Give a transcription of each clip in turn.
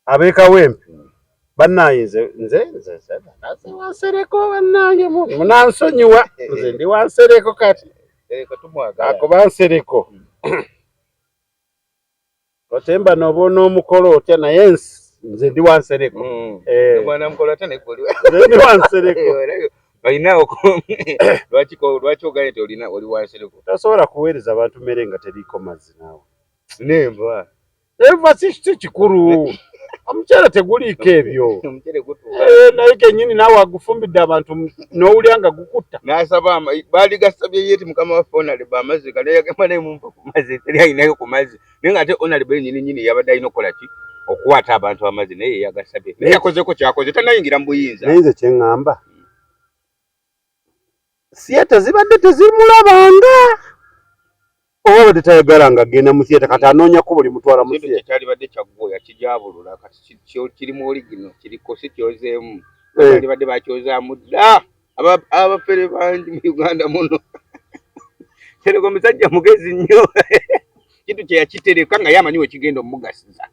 Ab'e Kawempe bannange, nze nze nze nze nze wa Nsereko. Bannange, munansonyiwa, nze ndi wa Nsereko kati. Nsereko tumwagala. Akuba Nsereko otemba noba onoomukolo otya, naye nze ndi wa Nsereko. Eh. Omwana mukolo ate neggoli. Nze ndi wa Nsereko. Olina lwaki ogambye nti olina oli wa Nsereko? Tosobola kuweereza abantu mmere nga teriiko mazzi naawe. Nenva. Enva si kikulu, omuceere teguliiko ebyo. Omuceere gutuuka. Eh, naye kennyini naawe agufumbidde abantu n'owulya nga gukutta. N'asaba baali gasabye ye ti mukama waffe honorable amazzi kale yagamba naye mumpa ku mazzi, teri alinayo ku mazzi, naye nga ate honorable nyini nyini yabadde alina okukola ki? Okukwata abantu amazzi, naye yagasabye, naye yakozeeko kyakoze, tannayingira mu buyinza. Naye nze kye ŋŋamba, theatre zibadde tezimulabanga oba abadde tayagala nga agenda mu theatre, kati anoonyako buli mutwala mu Kintu theatre. Kyekyalibadde kyaggooya kijabulula kati kiri mu oligino kiriko si kyozeemu. Eh. Kyalibadde bakyozaamu dda. Abafere bangi mu Uganda muno. Nsereko omusajja mugezi nnyo, kintu kye yakitereka nga ye amanyi wekigenda omugasiza,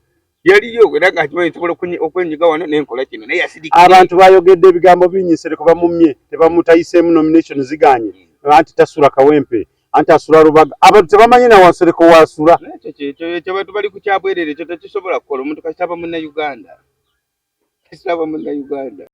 yaliyo era nga akimanyi nsobola okwenyiga wano nenkola kino, naye yasirikira. Abantu bayogedde ebigambo bingi. Nsereko bamumye, tebamutayiseemu, nomination ziganye, anti tasula Kawempe, anti asula Lubaga. Abantu tebamanyi na wa Nsereko wasula. Ekyo ekyo abantu bali ku kyabwerere, ekyo tekisobola kukola omuntu kasita aba Munnayuganda, kasita aba Munnayuganda.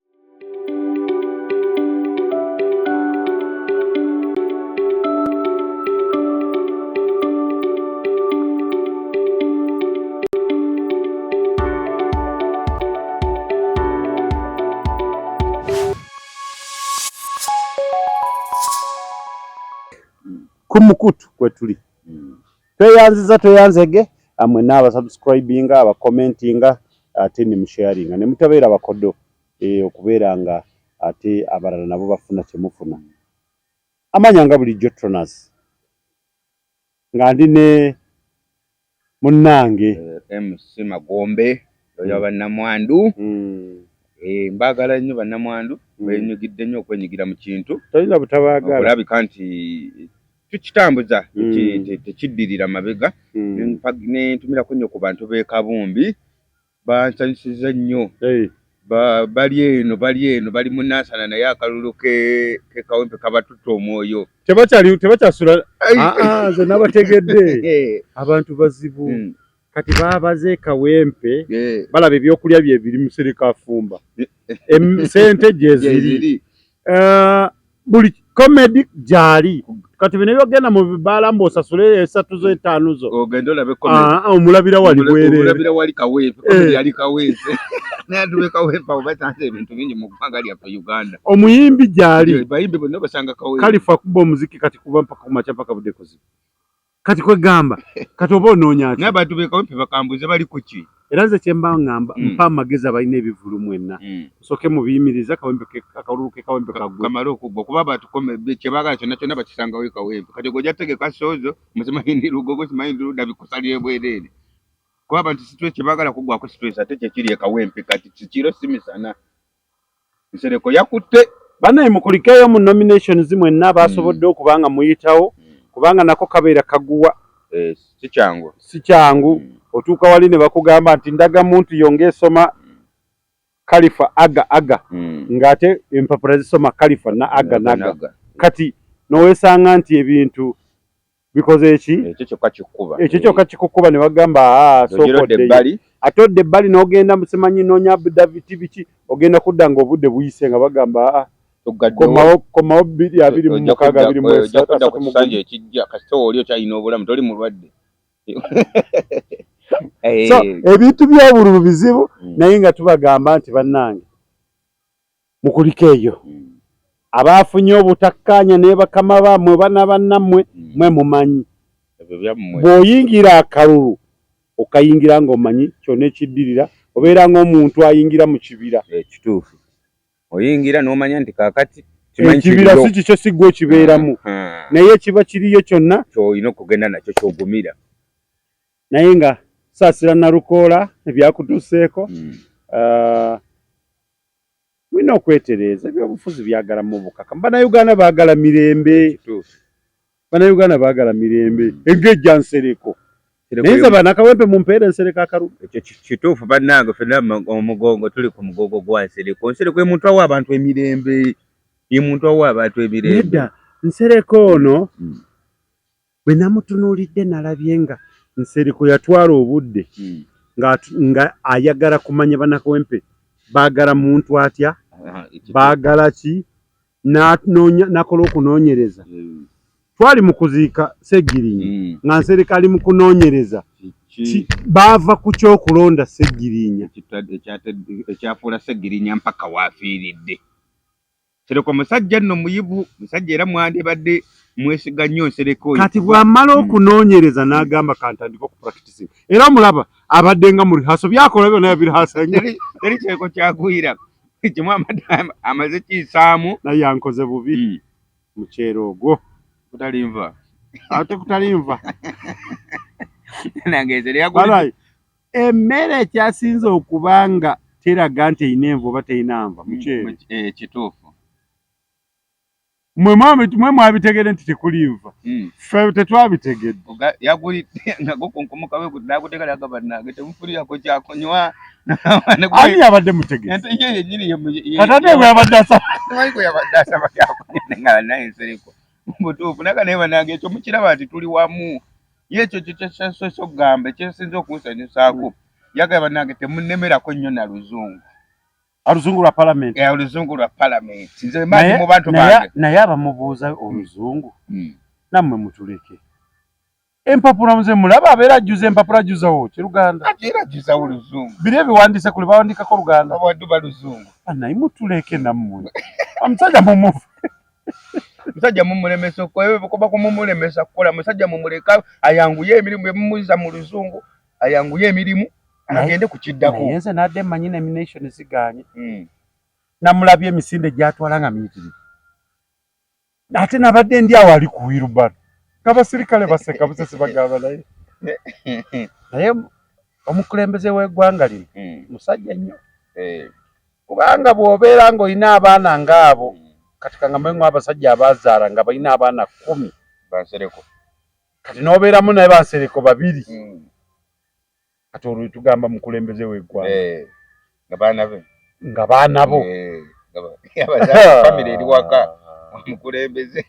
Ku mukutu kwe tuli, tweyanziza, tweyanzege mwenna abasubscribinga, abacommentinga, ate ne musharinga ne mutabeera bakodo, okubeera nga ate abalala nabo bafuna kyemufuna. Amanya nga bulijjo Tronas, nga ndi ne munnange MC Magombe oyo bannamwandu. Mbaagala nnyo bannamwandu, benyigidde nnyo okwenyigira mu kintu. Tolina butabaagala. Okulabika nti tukitambuza, tekiddirira mabega. Nentumirako nnyo ku bantu b'e Kabumbi, bansanyusiza nnyo. Bali eno, bali eno, bali mu Nansana, naye akalulu ke Kawempe kabatutte omwoyo. Tebakyali, tebakyasula. Ah, ah, nze nabategedde, abantu bazibu. Kati babaze Kawempe, balaba ebyokulya bye biri, Nsereko afumba, sente gyeziri, buli comedy gyali. Kati bino byogenda mu bibaala mbu osasule esatu zo, etaano zo, ogenda olabe. Ah, ah, omulabira wali bwereere. Omulabira wali Kawempe, comedy yali Kawempe, naye abantu b'e Kawempe abo basanze ebintu bingi mu ggwanga lyaffe Uganda. Omuyimbi gyali. Bayimbi bonna basanga Kawempe. Kalifa kuba omuziki kati kuba mpaka kumakya, mpaka budde kuzibu. Kati kwegamba kati oba onoonya ki? Naye abantu b'e Kawempe bakambuze bali ku ki? Era nze kyemba ŋŋamba, mpa amagezi abalina ebivulu mwenna, musooke mubiyimiriza, Kawempe akalulu ke Kawempe kaggwe. Kamale okuggwa, kuba abantu kyebaagala kyonna kyonna bakisangawo e Kawempe. Kati gwe ojja tegeka soozo musimanyi ndi Lugogo, simanyi ndi ludda, bikusalira bwereere, kuba abantu stress kyebaagala kuggwako stress, ate kyekiri e Kawempe kati kikiro si misana. Nsereko yakutte. Bannaye, mukulikeeyo mu nominations mwenna abasobodde okuba nga muyitawo, kubanga nako kabeera kaguwa. Eh, si kyangu. Si kyangu. Otuuka wali ne bakugamba nti ndagamuntu yo ng'esoma Kalifa aga aga, ng'ate empapula zisoma Kalifa na aga naga. Kati noweesanga nti ebintu bikoze eki? Ekyo kyokka kikukuba. Ekyo kyokka kikukuba ne bagamba, aa, sooka Ogira odda oddeyo. Ebbali. Ate odda ebbali n'ogenda musimanyi noonya affidavit biki, ogenda kudda ng'obudde buyise nga bagamba, aa, Tuggaddewo. Komawo, komawo 2026, Ojja kudda ku 31. kisanja ekijja, kasita oli okyalina obulamu, toli mulwadde. So ebintu by'obululu bizibu, naye nga tubagamba nti bannange mukuliko eyo abaafunye obutakkaanya ne bakama bammwe, bana bannammwe, mwe mumanyi. Ebyo byammwe. Bw'oyingira akalulu, okayingira ng'omanyi kyonna ekiddirira, obeera ng'omuntu ayingira mu kibira. Ekituufu, oyingira n'omanya nti kaakati kimanyi ekibira kiriyo. Si kikyo, si gwe okibeeramu, naye kiba kiriyo kyonna. Kyolina okugenda nakyo kyogumira. Naye nga saasira Nalukoola ebyakutuuseeko. Ah, mulina okwetereeza, ebyobufuzi byagalamu obukakamu. Bannayuganda baagala mirembe. Ekituufu. Bannayuganda baagala mirembe. Engejja Nsereko. Naye nze bannakawempe mumpeere Nsereko akalulu. Ekyo kituufu bannange, ffenna omugongo tuli ku mugongo gwa Nsereko. Nsereko ye muntu awa abantu emirembe, ye muntu awa abantu emirembe. Nedda, Nsereko ono bwe namutunuulidde nalabye nga Nsereko yatwala obudde nga ayagala kumanya bannakawempe baagala muntu atya, baagala ki, n'akola okunoonyereza. Twali mu kuziika Ssegirinya nga Nsereko ali mu kunoonyereza baava ku ky'okulonda Ssegirinya ekyafuula Ssegirinya mpaka waafiiridde. Nsereko musajja nno muyivu, musajja era mwandibadde mwesiga nnyo Nsereko oyo. Kati bw'amala okunoonyereza n'agamba kantandike okupracticing, era omulaba abadde nga mu rehearsal, byakola byonna yabirehearsinga. Teri Nsereko kyagwira kimu amaze kiyisaamu. Naye yankoze bubi mukyere ogwo. Kutalinva. Ate kutalinva. Nange nze yagulidde. Emmere ekyasinze okuba nga teraga nti erina enva oba terina nva muceere. Kituufu. Mwe mwabitegedde nti tekuli nva. Ffe tetwabitegedde. Yagulidde nga gukunkumuka bwe guti n'aguteeka n'agamba nange temufulirako kyakunywa. Ani yabadde mutegesi? Ye yennyini ye. Kati ate bwe yabadde asaba. Simanyi gwe yabadde asaba kyakunywa nga naye Nsereko. Butuufu naye naye bannange ekyo mukiraba nti tuli wamu. Ye ekyo kyo kyesoose okugamba ekyesinze okunsanyusaako. Yagamba bannange temunnemerako nnyo na luzungu. Oluzungu lwa palamenti. Oluzungu lwa palamenti. Nze mmanyi mu bantu bange. Naye abamubuuza oluzungu nammwe mutuleke. Empapula nze mulaba abeera ajjuza empapula ajjuzawo ki Luganda. Ate era ajjuzawo Luzungu. Biri ebiwandiise kuli bawandiikako Luganda. Bawandiika Luzungu. Naye mutuleke nammwe. Omusajja mumuve. Musajja mumulemesa okuba kumumulemesa kukola, musajja mumuleka ayanguye emirimu emumuza mu luzungu, ayanguye emirimu agende ku kiddako. Naye nze nadde mmanyi nomination ziganye. Namulabye emisinde gy'atwala nga miyitirivu. Ate nabadde ndi awo ali ku wheelbarrow. Ng'abasirikale baseka busesi bagamba naye. Naye omukulembeze w'eggwanga lino musajja nnyo. Kubanga bw'obeera ng'olina abaana ng'abo, kati kangambe ngu abasajja abaazaala nga balina abaana 10. Bansereko. Kati n'obeeramu naye Bansereko 2. Kati olwo tugamba mukulembeze w'eggwanga. Nga baana be. Nga baana bo. Famire eri waka omukulembeze.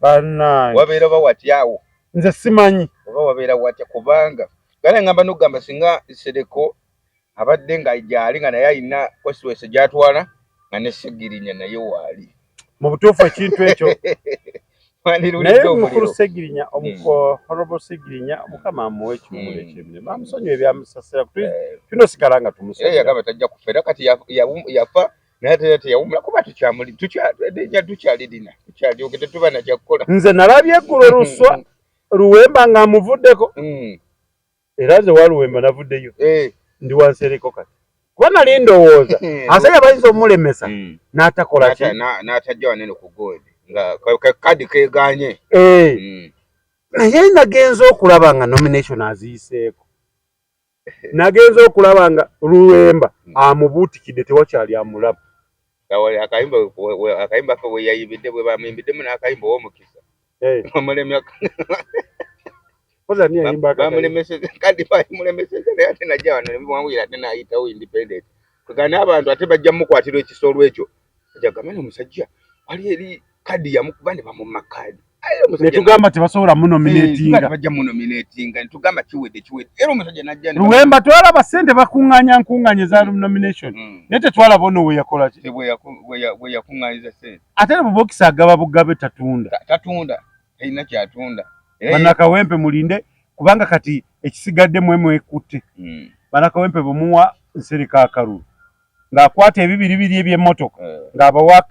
Bannange. Wabeera oba watya awo? Nze simanyi. Oba wabeera watya kubanga gala ngamba n'okugamba singa Nsereko abadde nga gyali nga naye alina constituency gy'atwala nga ne Ssegirinya naye waali. Mu butuufu ekintu ekyo. Naye omukulu Ssegirinya, Honorable Ssegirinya, Mukama amuwe ekiwummulo eky'emirembe. Amusonyiwe ebyamusasira. Tulina osigala nga tumusabira. Yagamba tajja kufa era kati yafa naye ate teyawummula kuba tukyalirina tukyalyoke tetuba na kyakukola. Nze nalabye eggulo Luswa Luwemba ng'amuvuddeko. Era nze wa Luwemba navuddeyo. Ndi wa Nsereko kati. Kuba nali ndowooza asajja bayinza omulemesa n'atakola ki? N'atajja wanene ku goodi nga kadi keegaanye. Naye nagenze okulaba nga nomination aziyiseeko. Nagenze okulaba nga Luwemba amubuutikidde tewakyali amulaba. Akayimba ke bwe yayimbidde bwe bamuyimbiddemu n'akayimba ow'omukisa. Bamulemeseza kadi bamulemeseza naye ate najja wano ne bimwanguyira ate n'ayitawo independent. Kwegamba n'abantu ate bajja mmukwatira ekisa olw'ekyo. Ajja kugamba nti omusajja wali eri kadi yamukuba ne bamumma kadi. Ne tugamba tebasobola munominatinga. Bajja munominatinga ne tugamba kiwedde kiwedde. Era omusajja n'ajja ne Luwemba twalaba ssente bakuŋŋaanya nkuŋŋaanya eza nomination. Naye tetwalaba ono we yakola ki? Bwe yakuŋŋaanyiza ssente. Ate ne bubokisi agaba bugabe tatunda. Tatunda. Talina ky'atunda. Bannakawempe mulinde kubanga kati ekisigadde mwe mwekutte. Bannakawempe bwe muwa Nsereko akalulu ng'akwata ebibiri biri eby'emmotoka ng'abawa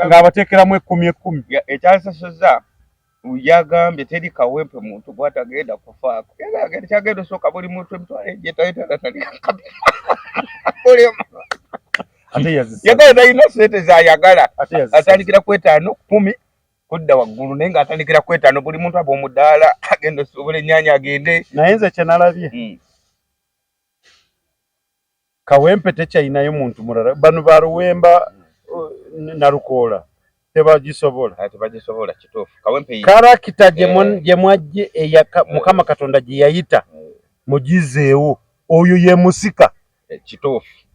ng'abateekeramu 10 10. Ekyansasuzza yagambye teri Kawempe muntu gw'atagenda kufaako. Kyagenda osooka buli muntu emitwalo egyetaetana yagala talina ssente z'ayagala atandikira ku 5 10 kudda waggulu naye ng'atandikira ku 5 buli muntu aba omudaala agenda osuubula ennyaanya agende. Naye nze kye nalabye Kawempe tekyalinayo muntu mulala bano ba Luwemba na Lukoola. Tebagisobola. Ah, tebagisobola, kituufu. Kawempe Character gye mwajje eya Mukama Katonda gye yayita mugizeewo, oyo ye musika. Kituufu,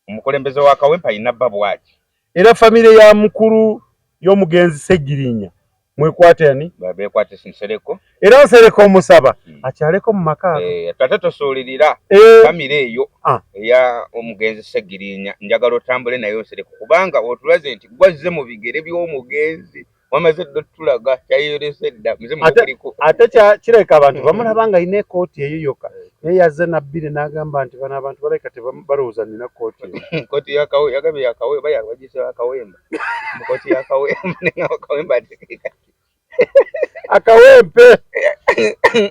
omukulembeze wa Kawempe alina bba bwati. Era famire ya mukulu y'omugenzi Ssegirinya mwekwate ani? Bekwate Nsereko. Era Nsereko omusaba akyaleko mu maka ago. Ate tosuulirira famire eyo eya omugenzi Ssegirinya, njagala otambule nayo Nsereko, kubanga otulaze nti gwazze mu bigere by'omugenzi, wamaze dda otulaga kyayeyolese dda muzimu gukuliko. Ate kirabika abantu bamulaba nga alina ekooti eyo yokka, naye yazze nabbire n'agamba nti bano abantu balabika balowooza nina kooti eyo. Kooti ya Kawe, yagambye ya Kawe, oba yagise ya Kawemba. Mu kooti ya Kawemba, naye nga Kawemba ategeera. Akawempe.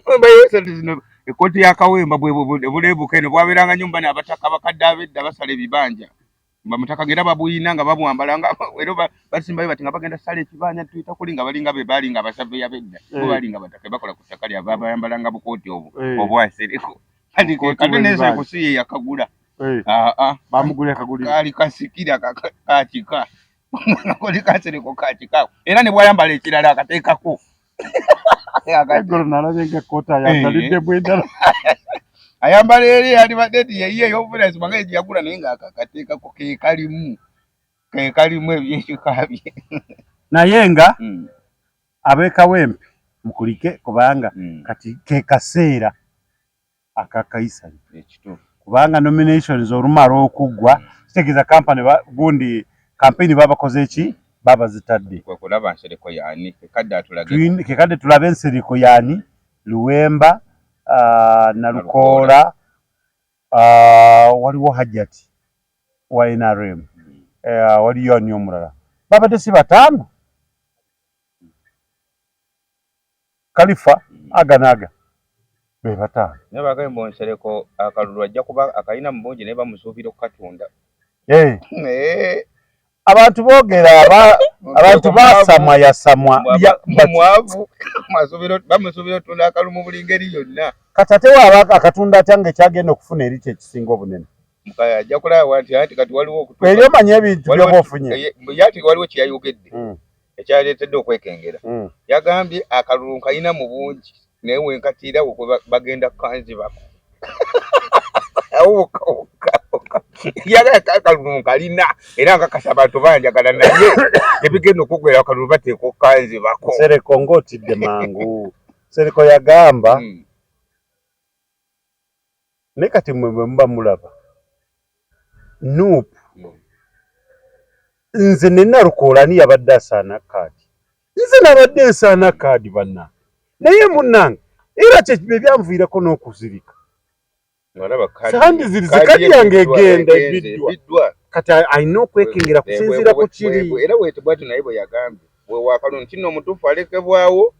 Kawemba yose zino, ekooti ya Kawemba bwe buleebuka eno bwabeeranga nnyo mu bano abataka abakadde ab'edda basala ebibanja. Bamutaka ng'era babuyina nga babwambala nga era basimbayo bati nga bagenda ssala ekibanja tuyita kuli nga balinga be baali nga abasaveya b'edda. Bo baali nga bataka bakola ku ttaka lyabwe, babayambalanga bukooti obwo obwa Nsereko. Kati Bukooti kati bw'ebibanja. n'Ensereko si ye yakagula. Aa. Bamugula yakagulira. Kaali kasikira kakika. Koli ka Nsereko kakika. Era ne bw'ayambala ekirala akateekako. Eggulo nalabye ng'ekkooti ayambalidde endala. Ayambala eri yalibadde nti yeyiye ey'obuvunaanyizibwa nga ye gye yagula, naye ng'akakateekako ke kalimu. Ke kalimu ebyekika bye. Naye nga ab'e Kawempe mukulike, kubanga kati ke kaseera akakayisanyo. Ekituufu. Kubanga nominations olumala okuggwa, kitegeeza kampani gundi campaign babakoze ki? Babazitadde. Kwe kulaba Nsereko y'ani, kekadde atulage. Kekadde tulabe Nsereko y'ani, Luwemba, Nalukoola, waliwo Hajjati wa NRM, waliyo ani omulala? Babadde si bataano? Kalifa aga n'aga be bataano. Naye bagambye mbu Nsereko akalulu ajja kuba akalina mu bungi, naye bamusuubira okukatunda. Abantu boogera, abantu baasamwa yasamwa. Mwavu, bamusuubira otunda akalulu mu buli ngeri yonna. Kati ate waaba akatunda atya ng'ekyagenda okufuna eri kye kisinga obunene? Ajja kulaba nti anti kati waliwo okutuuka. Eri omanye ebintu by'oba ofunye. Ati waliwo kye yayogedde ekyaleetedde okwekengera. Yagambye akalulu nkalina mu bungi, naye wenkatiira we bagenda kukanzibako. Awo wokka. Yagambye akalulu nkalina era nkakasa abantu banjagala, naye ebigenda okuggwera akalulu bateekwa okukanzibako. Nsereko ng'otidde mangu. Nsereko yagamba naye kati mmwe bwe muba mulaba NUP, nze ne Nalukoola ani yabadde asaana kaadi? Nze nabadde nsaana kaadi bannange, naye munnange era kye byanviirako n'okuzirika. Sandizirise kadi yange egenda ebiddwa. Kati alina okwekengera kusinziira ku kiri. Era bwetyo bwatyo naye bwe yagambye bwe nti nno omutuufu alekebwawo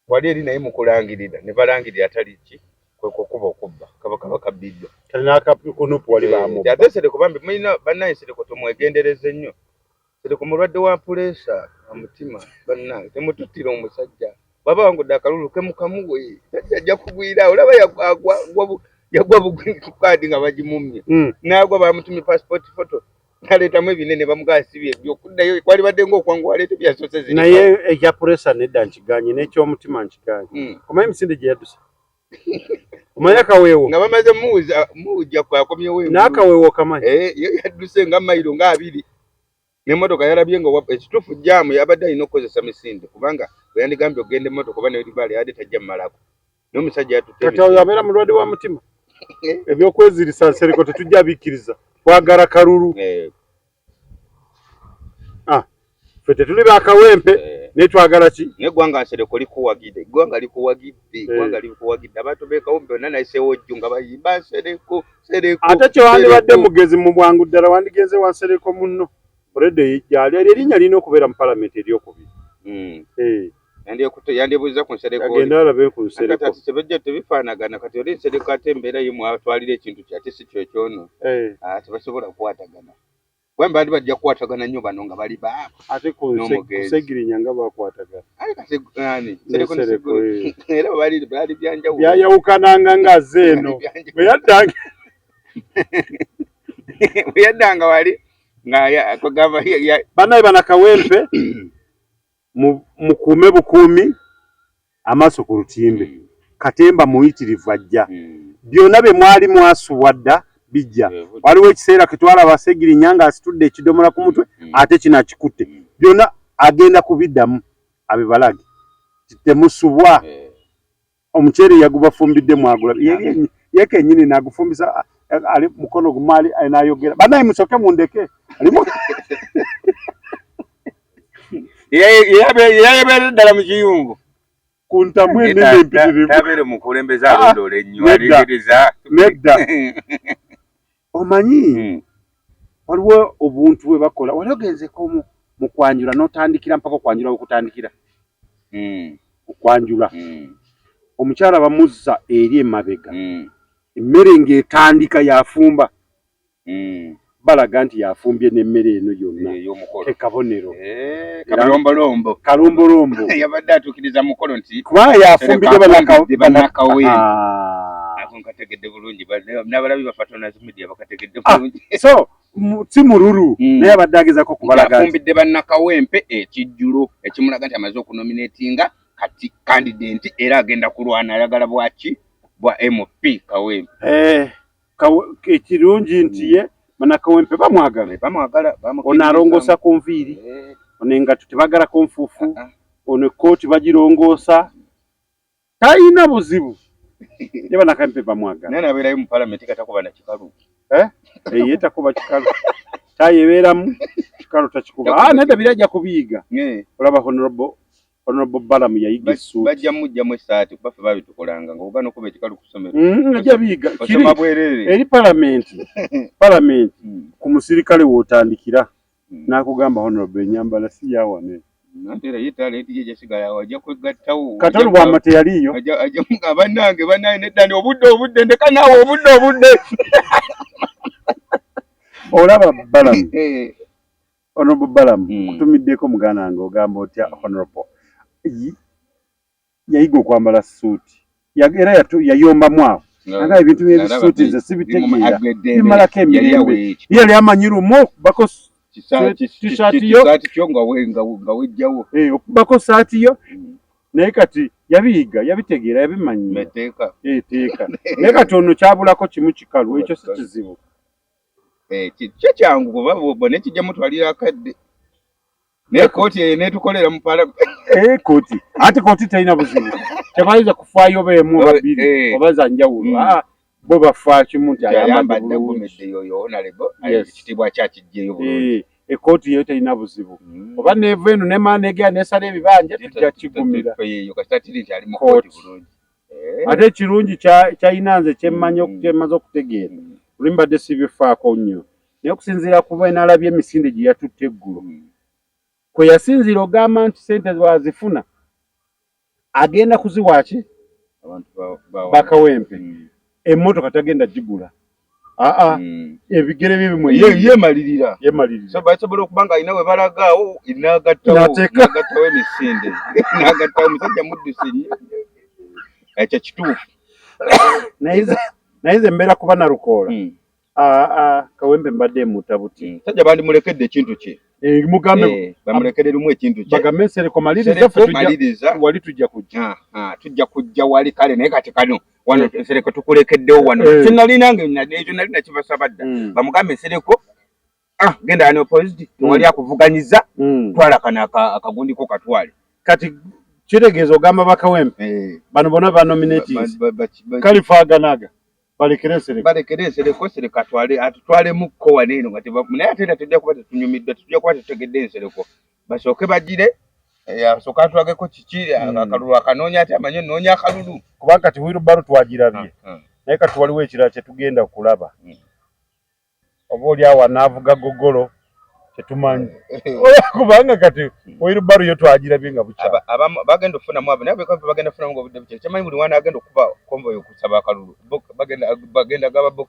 wali eri, naye mu kulangirira ne balangirira atali ki kwe kukuba okubba kaba kaba kabbiddwa. Kati n'aka NUP wali bamubba. Ate Nsereko bambi mulina bannaye, Nsereko tumwegendereze nnyo. Nsereko mulwadde wa puleesa omutima, bannange temututtira omusajja. Bw'aba wangudde akalulu ke mukamuwe, ajja kugwira. Olaba yagwa bugwi ku kaadi nga bagimumye, n'agwa bamutumye passport photo, naleetamu ebinene, bamugaa si byebyo okuddayo kwalibadde ng'okwanguwa aleeta ebyasoose ziri. Naye ekya puleesa nedda nkiganye, n'ekyomutima nkiganye. Omanyi emisinde gye yadduse? Omanyi akaweewo? Nga bamaze muwujja akomyewo. N'akaweewo kamanyi. Ye yadduse nga mayiro nga 20 n'emmotoka yalabye nga ekituufu jaamu, yabadde alina okukozesa misinde, kubanga bwe yandigambye okugenda emmotoka oba neribaale yabadde tajja mmalako, naye omusajja yatutte. Kati oyo abeera mulwadde wa mutima. Ebyokwezirisa Nsereko tetujja bikkiriza, twagala kalulu. Ffe tetuli bakawempe, naye twagala ki? Naye eggwanga Nsereko likuwagidde, eggwanga likuwagidde, eggwanga likuwagidde. Abantu b'e Kawempe bonna nayiseewo jjo nga bayimba Nsereko, Nsereko. Ate kyewandibadde mugezi mu bwangu ddala wandigenze wa Nsereko munno already gyali, eryo erinnya lirina okubeera mu palamenti eryokubiri. Yandibuuza ku Nsereko. Agenda alabe ku Nsereko. Kati tebajja tebifaanagana. Kati oli Nsereko ate embeera ye mwatwalira ekintu kye ate si kyo kyono. Tebasobola kukwatagana. Bwemba bandi bajja kukwatagana nnyo bano nga bali baabo. Ate ku Ssegirinya nga bakwatagana. Nsereko era baali byanjawulo. Byayawukananga ng'azze eno bwe yaddanga. Bwe yaddanga wali Banaye banakawempe mukuume bukuumi amaaso ku lutimbe. Katemba muyitirivu ajja. Byonna bye mwali mwasubwa dda bijja. Waliwo ekiseera ke twalaba Ssegirinya ng'asitudde ekidomola ku mutwe ate kino akikutte. Byonna agenda kubiddamu abibalage. Temusubwa. Omuceere yagubafumbidde mwagula. Ye kennyini n'agufumbisa ali mukono gumu ali n'ayogera. Bannaye musooke mundeke. Yeyabeera ddala mu kiyungu. Ku ntamu ennene empitirivu. Tabeere mukulembeze alondoola ennyo alindiririza. Nedda. Omanyi waliwo obuntu bwe bakola wali ogenzeko mu kwanjula n'otandikira mpaka okwanjula wekutandikira okwanjula omukyala bamuzza eri emabega emmere ng'etandika yafumba balaga nti yafumbye n'emmere eno yonna ke kabonero kalombolombo kalombolombo yabadde atuukiriza mukolo nti kubanga yafumbidde bannakawempe ako nkategedde bulungi n'abalabi ba Patronize Media bakategedde bulungi so si mululu naye abadde agezaako kubalaga yafumbidde bannakawempe ekijjulo ekimulaga nti amaze okunominatinga kati candidate era agenda kulwana ayagala bwaki bwa MP Kawempe ekirungi nti ye bannakawempe bamwagala bamwagala ono alongoosa ku nviiri ono engatto tebagalako nfuufu ono ekkooti bagirongoosa talina buzibu ye bannakawempe bamwagala naye nabeerayo mu palamenti katakuba na kikalu ye takuba kikalu tayebeeramu kikalu takikuba nedda biri ajja kubiyiga olaba Honorable Balamu yayiga essuuti bajja mujjamu essaati kuba ffe babitukolanga ng'ogaana okuba ekikalu ku ssomero ajja biyiga osoma bwereere eri palamenti palamenti ku musirikale w'otandikira n'akugamba Honorable ennyambala si ya wano anti era ye talenti ye gyasigala awo ajja kwegattawo Kato Lubwama teyaliiyo ajja mugamba bannange bannange nedda ndi obudde obudde ndeka naawe obudde obudde olaba Balamu Honorable Balamu kutumiddeko muganda wange ogamba otya Honorable yayiga okwambala ssuuti era yayombamu awo aga ebintu by'ebisuuti nze sibitegeera bimalako emirembe ye yali amanyi lumu okubako t-shirt yo nga wejjawo okubako saati yo naye kati yabiyiga yabitegeera yabimanyi eteeka naye kati ono kyabulako kimu kikalu ekyo si kizibu kyo kyangu kuba bonna kijja mutwalira akadde naye kooti eyo netukolera mu palamenti kooti ate kooti terina buzibu tebayinza kufaayo beemu oba bbiri oba za njawulo bo bafa kimu nti ayambadde bulungi ekitiibwa kyakijjeyo bulungi ekooti yo terina buzibu oba neeva eno nemala negera nesala ebibanja tujja kigumira ate ekirungi kyalina nze kyemmanyi kyemmaze okutegeera luli mbadde sibifaako nnyo naye okusinziira ku bwe nalabye emisinde gye yatutte eggulo kwe yasinziira ogamba nti ssente bw'azifuna agenda kuziwa ki bakawempe emmotoka tagenda gigula aa ebigere bye bimwe yemalirira yemalirira so basobola okuba nga alina we balagaawo n'agattawo emisinde n'agattawo omusajja muddusi nnyo ekyo kituufu naye nze mbeera kuba nalukoola Kawempe mbadde mutta buti musajja bandimulekedde ekintu kye mugambe bamulekere lumu ekintu kye bagambe Nsereko maliriza maliriza wali tujja kujja tujja kujja wali kale naye kati kano wano Nsereko tukulekeddewo wano kyenali nange ekyo nali nakibasaba dda bamugambe Nsereko genda ano opposite tewali akuvuganyiza twala kano akagundi ko katwale kati kitegeeza ogamba bakawempe bano bonna banominating Kalifa aganaga balekere Nsereko balekere Nsereko Nsereko atwale atutwalemukko wano eno nga naye ate era tujja kuba tetunyumiddwa tujja kuba tetutegedde Nsereko basooke bagire asooke atulageko kiki akalulu akanoonya ate amanye nnoonya akalulu kubanga kati wheelbarrow twagirabye naye kati waliwo ekirala kye tugenda kulaba oba oli awo anaavuga gogolo tetumanyi kubanga kati wheelbarrow yo twagirabye nga bukya bagenda okufunamu abo naye bagenda kufunamu nga obudde bukya kyamanyi buli mwana agenda okukuba convoy okusaba akalulu bagenda gaba box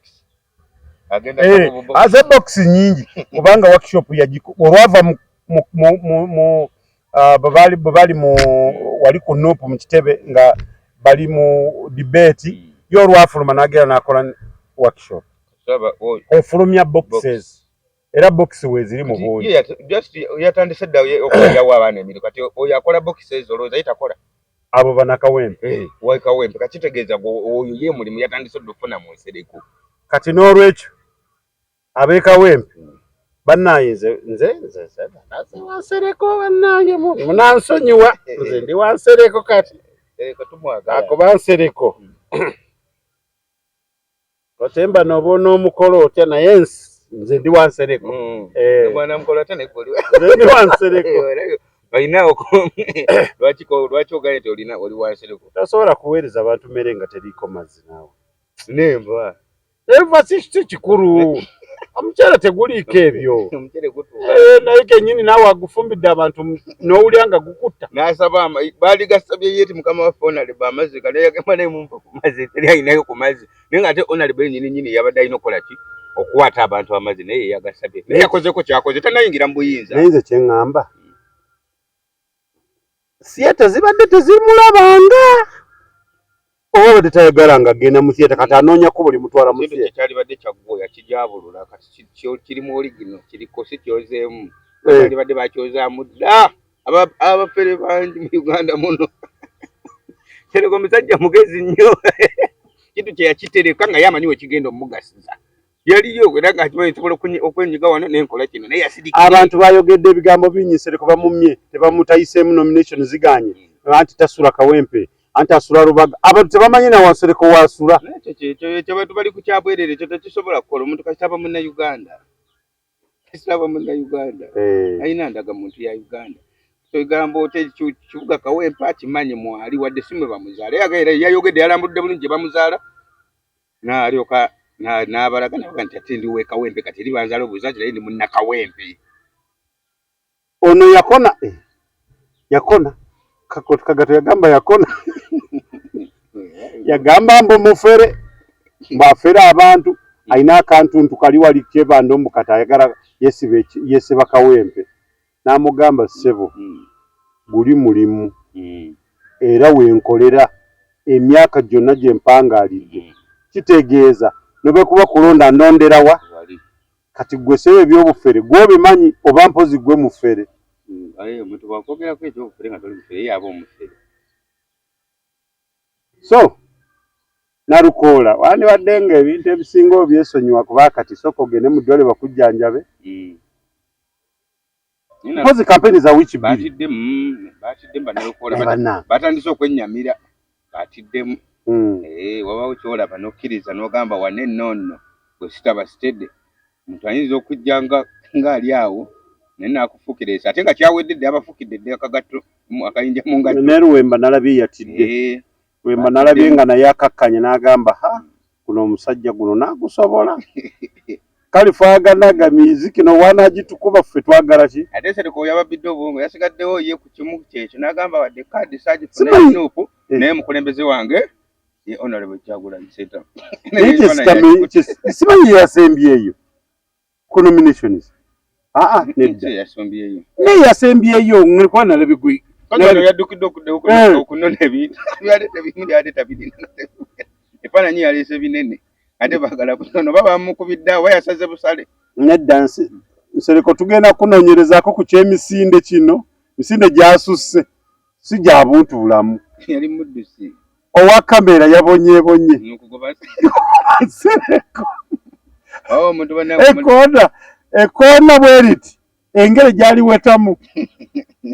aze box nyingi kubanga workshop olwava mu bwe bali mu wali ku NUP mu kitebe nga bali mu debate ye olwafuluma n'agenda n'akola workshop efulumya boxes. Era bokisi weeziri mu bungi. Just yatandise dda okuyawo abaana emirimu. Kati oyo akola bokisi ezo olowooza ye takola? Abo banakawempe. Eh, wakawempe kakitegeeza oyo ye mulimu yatandise dda okufuna mu nsereko. Kati n'olwekyo ab'e Kawempe bannange nze nze nze nze wansereko bannange munansonyiwa nze ndi wansereko kati akuba nsereko otemba noba onoomukolo otya naye nze ndi wansereko mm. eh. nze ndi wansereko olina lwaki ogaye nti olina oli wansereko tosobola kuweereza abantu mmere nga teriiko mazzi naawe nenva Eva si kikulu. Omuceere teguliiko ebyo. Eh, naye kenyini naawe agufumbidde abantu n'owulira nga gukutta. N'asaba baali gasabye ye ti mukama waffe onalebo amazzi gano yagamba naye mumpa ku mazzi teri alinayo ku mazzi naye nga ate onalebo yenyini nyini yabadde alina okukola ki okukwata abantu amazzi naye yagasabye naye yakozeeko kyakoze tanayingira mu buyinza. Naye nze kye ŋŋamba theatre zibadde tezimulabanga oba abadde tayagala nga agenda mu theatre kati anoonya kkubo limutwala mu theatre. Kyalibadde kyaggooya kijabulula kati kiri mu oligino kiriko si kyozeemu eh. kyalibadde bakyozaamu dda abafere bangi mu Uganda muno Sereko omusajja mugezi nnyo kintu kye yakitereka nga ye amanyi wekigenda omugasiza yaliyo era nga akimanyi nsobola okwenyiga wano nenkola kino naye yasirikira. Abantu bayogedde ebigambo bingi Nsereko bamumye tebamutayiseemu nomination ziganye hmm. anti tasula Kawempe anti asula Rubaga abantu tebamanyi na Nsereko wasula. Ekyo abantu bali ku kyabwerere ekyo tekisobola kukola omuntu kasita aba Munnayuganda kasita aba Munnayuganda eh. alina ndagamuntu ya Uganda egamba otya kibuga Kawempe akimanyi mwali wadde si mwe bamuzaala yayogedde yalambudde bulungi gye bamuzaala N'alyoka n'abalaga n'abaga nti ate ndi w'e Kawempe kati eri banzaala obuzazi naye ndi Munnakawempe. Ono yakona eh, yakona Kagato yagamba yakona yagamba mbu mufere mbu afere abantu alina akantuntu kali wali Kyebando mbu kati ayagala yesiba Kawempe n'amugamba ssebo hmm. guli mulimu hmm. era wenkolera emyaka gyonna gye mpangaalidde hmm. kitegeeza nobwekuba kulonda ndonderawa kati gwe sebo ebyobufere gwobimanyi oba mpozi gwe mufere so Nalukoola wandibadde nga ebintu ebisinga obyesonyiwa kuba kati sooka ogende mu ddwaliro bakujjanjabe. Mm. Mpozi kampeni za wiiki bbiri. Batiddemu, batiddemu bannalukoola batandise okwennyamira batiddemu. Mm. Eh, wabawo kyolaba n'okkiriza n'ogamba wane nno nno bwe sitaba sitede omuntu ayinza okujja nga ng'ali awo naye n'akufuukira ensi ate nga kyawedde dda abafuukidde dda akagatto akayinja mu ngatto. Ne Luwemba nalabye yatidde. Eh. Lwemba nalabye nga naye akakkanye n'agamba ha guno omusajja guno nagusobola kale fwaganaga miziki no wanagitukuba ffe twagala ki ate Nsereko yababbidde obwongo yasigaddewo ye ku kimu kyekyo n'agamba wadde kaadi saagifuna nuupu eh. naye mukulembeze wange ye Honorable Kyagulanyi Ssentamu simanyi yasembyeyo ku nominations aa ah, nedda naye yasembyeyo kuba nalabye gwe yaddukidde eh. okunona ebintu byaleeta tabirina efaananyi yaleese binene ate bagala butono oba bamukubidde awo yasaze busale nedda nsereko tugenda kunoonyerezaako ku kyemisinde kino misinde gyasusse si gya buntu bulamu yali muddusi owa kamera yabonyebonye nsereko oh, ekoona ekoona bweriti engeri gyaliwetamu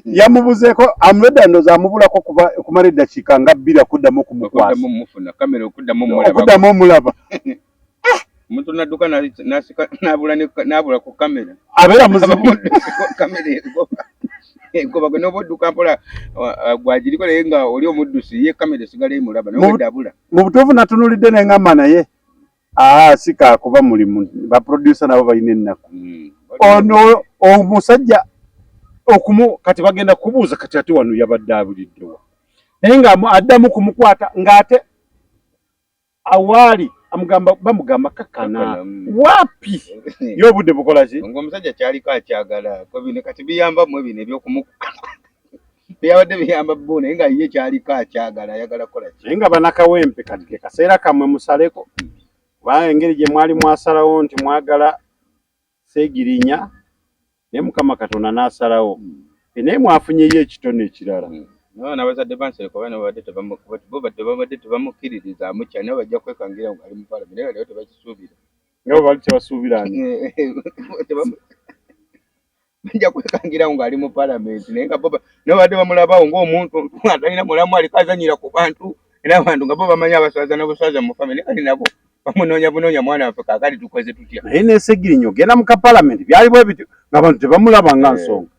yamubuzeeko amuleda ndoza amubulako okumala eddakiika nga bbiri okuddamu okumukwasa okuddamu omulaba omuntu nadduka nabula ku kamera abeera muzibu kamera egoba gwe noba odduka mpola gwagiriko naye nga oli omuddusi ye kamera esigala emulaba naye abula mu butuufu natunulidde nengamba naye aa si kakuba mulimu ba producer nabo balina ennaku hmm. ono omusajja okumu kati bagenda kubuuza kati ate wano yabadde abuliddewa naye nga addamu kumukwata ng'ate awaali amugamba bamugamba kakana mm. wapi ye obudde bukola ki ng'omusajja kyaliko akyagala bino kati biyamba mwe bino ebyokumu byabadde biyamba bo naye nga ye kyaliko akyagala ayagala kukola ki naye nga banakawempe kati ke kaseera kammwe musaleko kubanga engeri gye mwali mwasalawo nti mwagala Ssegirinya naye Mukama Katonda n'asalawo naye mwafunyeyo ekitone ekirala. N'abazadde ba Nsereko bano babadde babadde tebamukkiririzaamu kya naye bajja kwekangira ng'ali mu palamenti naye bali tebakisuubira. Nga bwe bali tebasuubira ani? Bajja kwekangirawo ng'ali mu palamenti naye nga bo naye babadde bamulabawo ng'omuntu atalina mulamu aliko azanyira ku bantu era abantu nga bo bamanyi abaswaza n'obuswaza mu famire naye kati nabo bamunoonya bunoonya mwana waffe kaakati tukoze tutya. Naye ne Ssegirinya ogenda mu ka palamenti byali bwe bityo ng'abantu tebamulaba nga nsonga.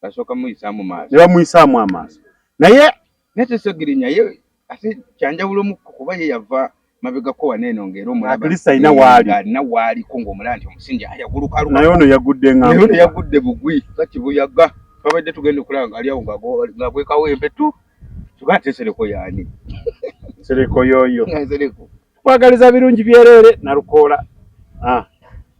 Basooka muyisaamu maaso. Ne bamuyisaamu amaaso naye. Naye ate Ssegirinya ye ate kyanjawulo mukko kuba ye yava mabegako wano eno ng'era omulaba. At least alina waali. Alina waaliko ng'omulaba nti omusinja ayaguluka aluka. Naye ono yagudde nga. Naye ono yagudde bugwi nga kibuyaga. Twabadde tugenda okulaba ng'ali awo ng'agwekawo empetu. Kyokka ate Nsereko y'ani? Nsereko y'oyo. Nsereko. Tukwagaliza birungi byereere Nalukoola. Ah,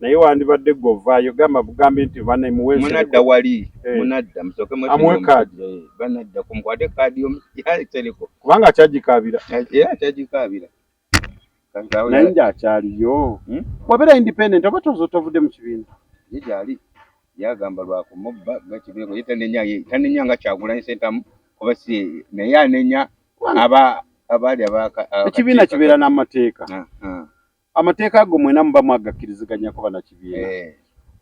naye wandibadde gwe ovaayo gamba bugambi nti bane muwe Munadda wali eh. Munadda musooke amuwe kaadi eh, banadda kumukwate kaadi y'omusereko kubanga akyagikaabira era akyagikaabira naye nja akyaliyo hmm? Wabeera independent oba tozo tovudde mu kibiina ye gyali yagamba lwakumubba gakibiina ye tanenya tanenya nga Kyagulanyi Ssentamu kuba si naye anenya aba abaali abaka ekibiina kibeera n'amateeka. Amateeka ago mwena muba mwagakkiriziganyako bannakibiina. Eh.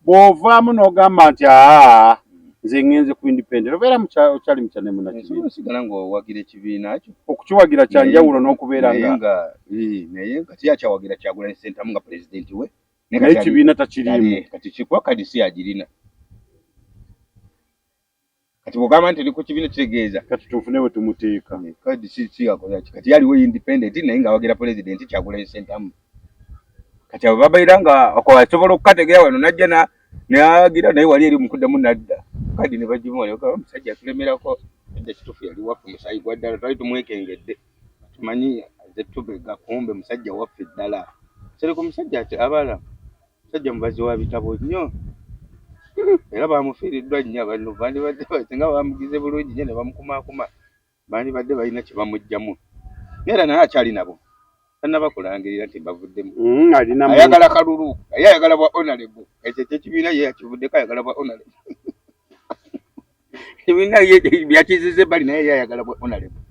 Bw'ovaamu n'ogamba nti aa nze ngenze ku independent obeera okyali mukyane munnakibiina. Osigala ng'owagira ekibiina kyo. Okukiwagira kya njawulo n'okubeera nga eh, naye kati yakyawagira Kyagulanyi Ssentamu nga pulezidenti we. Naye ekibiina takiriimu. Kati kikuba kadi si agirina. Kati bw'ogamba nti oli ku kibiina kitegeeza kati tufune we tumuteeka. Kati si si akola ki? Kati yaliwo independent naye ng'awagira pulezidenti Kyagulanyi Ssentamu. Kati abo babeera nga asobola okukategeera wano n'ajja n'agira naye wali eri mukuddamu n'adda kadi ne bagimuwa ne bagamba omusajja atulemerako edda kituufu yali waffe musaayi gwa ddala twali tumwekengedde tumanyi aze tubega kumbe musajja waffe ddala. Nsereko musajja abala Musajja mubazi wa bitabo nnyo era bamufiiriddwa nnyo abantu bandibadde singa bamugize bulungi nnyo ne bamukumaakuma bandibadde balina kye bamuggyamu naye era naye akyali nabo tannaba kulangirira nti mbavuddemu mm, ayagala kalulu naye ayagala bwa honorable ekyo ekyekibiina ye yakivuddeko ayagala bwa honorable ebibiina ye byakiziza ebbali naye ye ayagala bwa honorable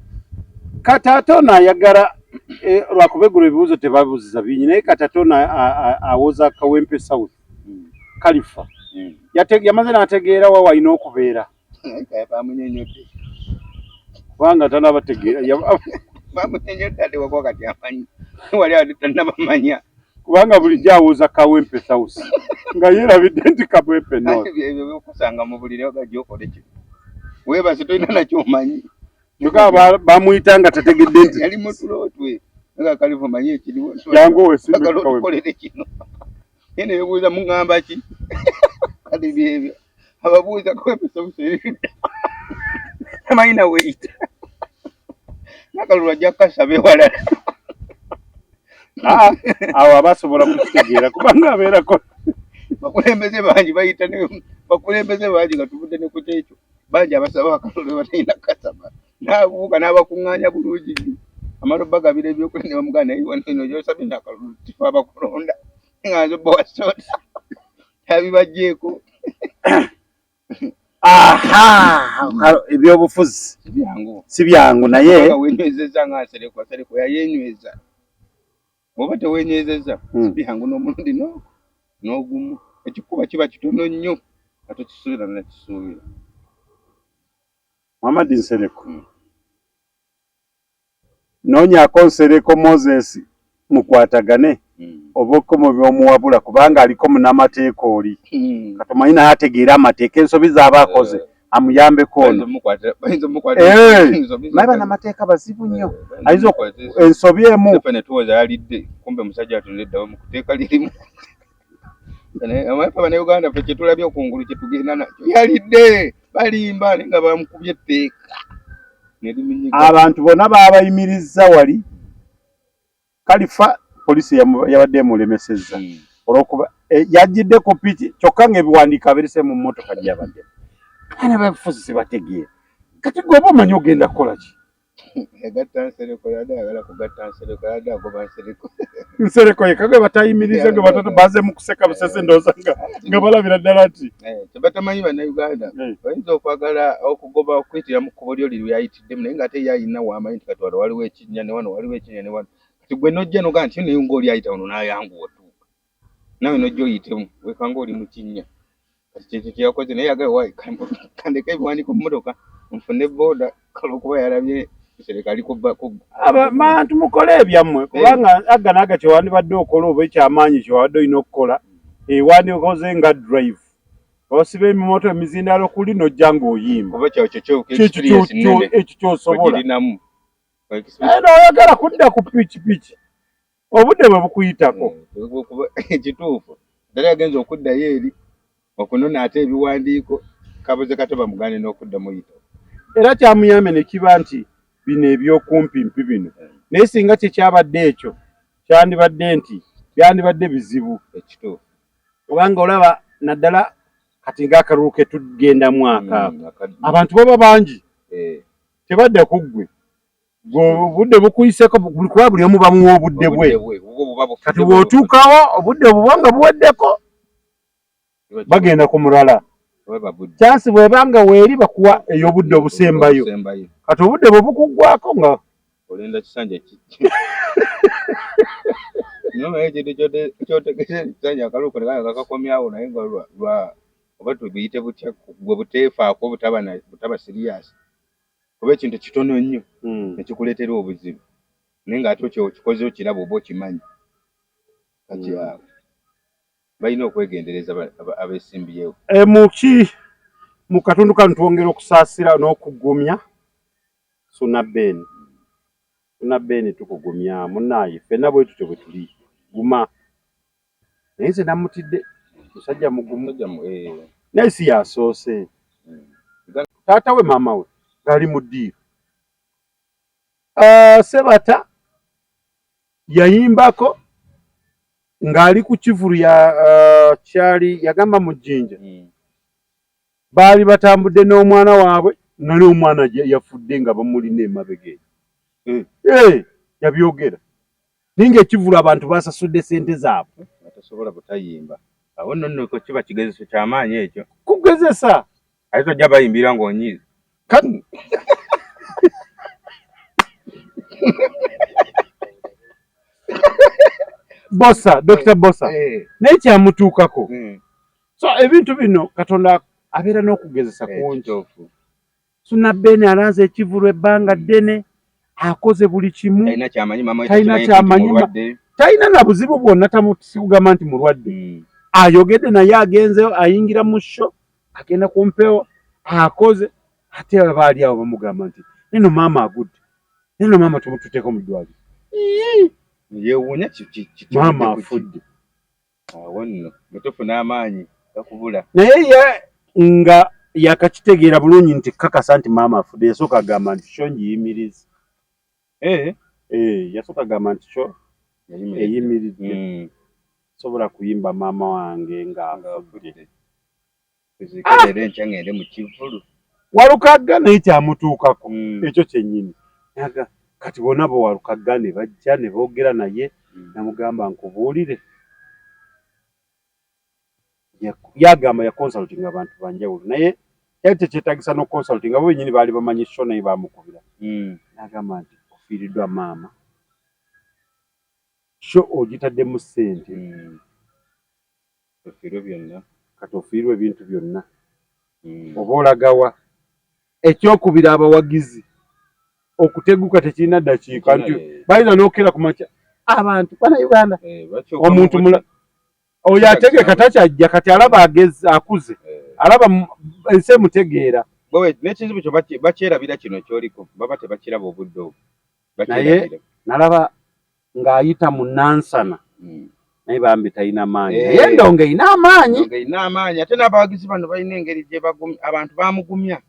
kati ate ono ayagala eh, lwakuba eggulo ebibuuzo tebabuuziza bingi naye kati ate ono awoza Kawempe South hmm. Kalifa hmm. Yamaze n'ategeera wa walina okubeera bamunyenyodde kubanga tanabategeera bamunyenyodde ate wakuba kati amanyi wali ate tanabamanya kubanga bulijjo awoza Kawempe South nga yeerabidde nti Kawempe North ebyo byokusanga mu buliri ogajja okole kino weebase tolina nakyomanyi kyokka bamuyita nga tategedde nti yali mutulo twe nga kalifu manyi ekiriwo jangu wesimbe okolere kino naye nebebuuza muŋŋamba ki kati byebyo ababuuza Kawempe South eridda tamanyi naweyita nakalulu ajja kukasaba ewalala ah, awo aba asobola kukitegeera kubanga abeerako bakulembeze bangi bayita bakulembeze bangi nga tuvudde ne ku kyekyo bangi abasaba akalulu batalina kukasaba n'abuuka n'abakuŋŋaanya bulungi nnyo amala obagabira ebyokulya ne bamugamba naye wano eno gy'osabye nakalulu tife abakulonda nga nze bowa soda yabibajjeeko aha ebyobufuzi si byangu naye wenywezeza nga nsereko nsereko yayenyweza oba tewenywezeza hmm. si byangu n'omulundi n'ogumu ekikuba kiba kitono nnyo nga tokisuubira nakisuubira Muhammad Nsereko hmm. Noonyaako Nsereko Moses mukwatagane hmm. oba okomo byomuwabula kubanga aliko munamateeka oli hmm. katomanyi naye ategeera amateeka ensobi z'aba akoze eh. amuyambeko ono eh. naye banamateeka bazibu nnyo eh, ayinza ensobi emu yalidde kumbe musajja atuneddawo mukuteeka lirimu amafe banauganda fe kyetulabye okungulu kyetugenda nakyo yalidde balimba naye nga bamukubye etteeka abantu bona babayimirizza wali kalifa poliisi yabadde emulemesezza hmm. olwokuba eh, yajjidde ku piki kyokka ng'ebiwandiiko abirise mu mmotoka gyabaddemu abaana bafuzi sibategeera kati gwe oba omanyi ogenda kukola ki Yagatta Nsereko, yadde ayagala kugatta Nsereko, yadde agoba Nsereko. Nsereko yekka gwe batayimirize, gwe batatu baze mu kuseka busese, ndowooza nga balabira ddala nti Tebatamanyi Bannayuganda bayinza okwagala okugoba okuyitira mu kkubo lyo liri lyayitiddemu, naye ng'ate ye ayina w'amanyi nti kati wano waliwo ekinnya ne wano waliwo ekinnya ne wano. Kati gwe n'ojja n'ogamba nti naye ng'oli ayita wano n'ayanguwa otuuka, naawe n'ojja oyitemu wekanga oli mu kinnya. Kati kyekyo kye yakoze, naye yagala waayi kandeke ebiwandiiko mu mmotoka nfune booda, kale okuba yalabye Nsereko ali ku Abantu mukole ebyammwe, kubanga aga n'aga kyewandibadde okola oba ekyamaanyi kyewabadde olina okukola, wandikoze nga drive osiba emimoto emizindaalo kuli n'ojja ng'oyimba. Kuba kyo experience nnene. Ekyo ky'osobola. Ogirinamu. Naye n'oyagala kudda ku pikipiki, obudde bwe bukuyitako. Kituufu. Ddala yagenze okuddayo eri okunona ate ebiwandiiko, kabuze kato bamugaane n'okuddamu oyita. Era kyamuyambye ne kiba nti bino ebyokumpimpi bino, naye singa kyekyabadde ekyo kyandibadde nti byandibadde bizibu. Ekituufu. Kubanga olaba naddala kati ng'akalulu ke tugendamu akaako, abantu baba bangi, tebadda ku ggwe, obudde bukuyiseko, kuba buli omu bamuwa obudde bwe. Kati bw'otuukawo obudde buba nga buweddeko, bagenda ku mulala. Kyansi bw'ebanga weeri bakuwa ey'obudde obusembayo. Kati obudde bwe bukuggwako nga olinda kisanja kijja. Naye ekintu kyotegese kisanja akalulu kano kakakomyawo, naye nga lwa oba tubiyite butya, gwe buteefaako, butaba serious, kuba ekintu kitono nnyo nekikuleetera obuzibu, naye ng'ate okikoze okiraba oba okimanyi. Kati awo balina okwegendereza abeesimbyewo. Muki mu katundu kano twongera okusaasira n'okugumya Suna Ben. Suna Ben, tukugumya munnaaye, ffenna bwe tutyo bwe tuli, guma. Naye nze namutidde, musajja mugumu, naye si yasoose. Taata we, maama we ng'ali mu ddiiro. Sebata yayimbako ng'ali ku kivulu ya kyali yagamba mu Jjinja, baali batambudde n'omwana waabwe, nga n'omwana yafudde nga bamulina emabega eyo. Yabyogera, naye ng'ekivulu abantu basasudde ssente zaabwe. Tasobola butayimba. Awo nno nno kiba kigezeso kyamaanyi ekyo. Kugezesa. Ate tojja bayimbira ng'onyiize. Bosa, Dr. Bosa, naye kyamutuukako. So ebintu bino Katonda abeera n'okugezesa kungi. Suna Ben alanze ekivulu ebbanga ddene, akoze buli kimu, talina kyamanyi, talina na buzibu bwonna, sikugamba nti mulwadde. Ayogedde naye agenzeyo, ayingira mu show, agenda ku mpewo, akoze, ate abaali awo bamugamba nti neno maama agudde, neno maama tumututeeko mu ddwaliro. Yeewuunya. Maama afudde. Awo nno mutuufu n'amaanyi gakubula. Naye ye nga yakakitegeera bulungi nti kakasa nti maama afudde, yasooka agamba nti show ngiyimirize. Yasooka agamba nti show eyimiridde, sobola kuyimba maama wange ng'afudde. Leero enkya ngende mu kivvulu. Walukagga naye kyamutuukako ekyo kyennyini. Kati bonna bo Walukagga ne bajja ne boogera naye, namugamba nkubuulire. Yagamba ya consulting abantu banjawulo, naye kyali tekyetaagisa no consulting, abo bennyini baali bamanyi show, naye baamukubira. N'agamba nti ofiiriddwa maama, show ogitaddemu ssente, ofiirwe byonna. Kati ofiirwe ebintu byonna, oba olagawa? Ekyokubiri, abawagizi okuteguka tekirina ddakiika nti bayinza n'okukera ku makya. Abantu bannayuganda, omuntu mula oyo ategeka takyajja, kati alaba agezi akuze, alaba ensi emutegeera. N'ekizibu kyo bakyerabira kino kyoliko, baba tebakiraba obudde obwo. Naye nalaba ng'ayita mu Nansana, naye bambi talina maanyi, naye endongo erina amaanyi. Erina amaanyi, ate n'abawagizi bano balina engeri gye abantu bamugumya,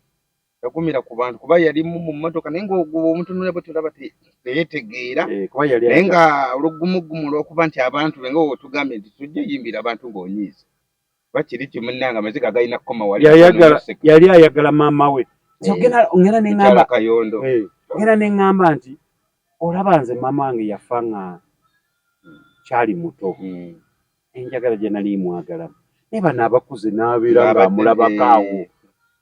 yagumira ku bantu, kuba yalimu mu mmotoka, naye ng'omutunula bwe tulaba teyetegeera, naye nga olugumugumu olw'okuba nti abantu be nga wetugambye nti tujja yimbira abantu ng'onyiiza, bakiri kimunnanga amaziga galina kukoma wali. Yali ayagala maama we. Ngenda neŋŋamba Kayondo. Ngenda ne ŋŋamba nti olaba nze maama wange yafa nga kyali muto, enjagala gye nali mwagalamu, naye bano abakuze n'abeera ng'amulabako awo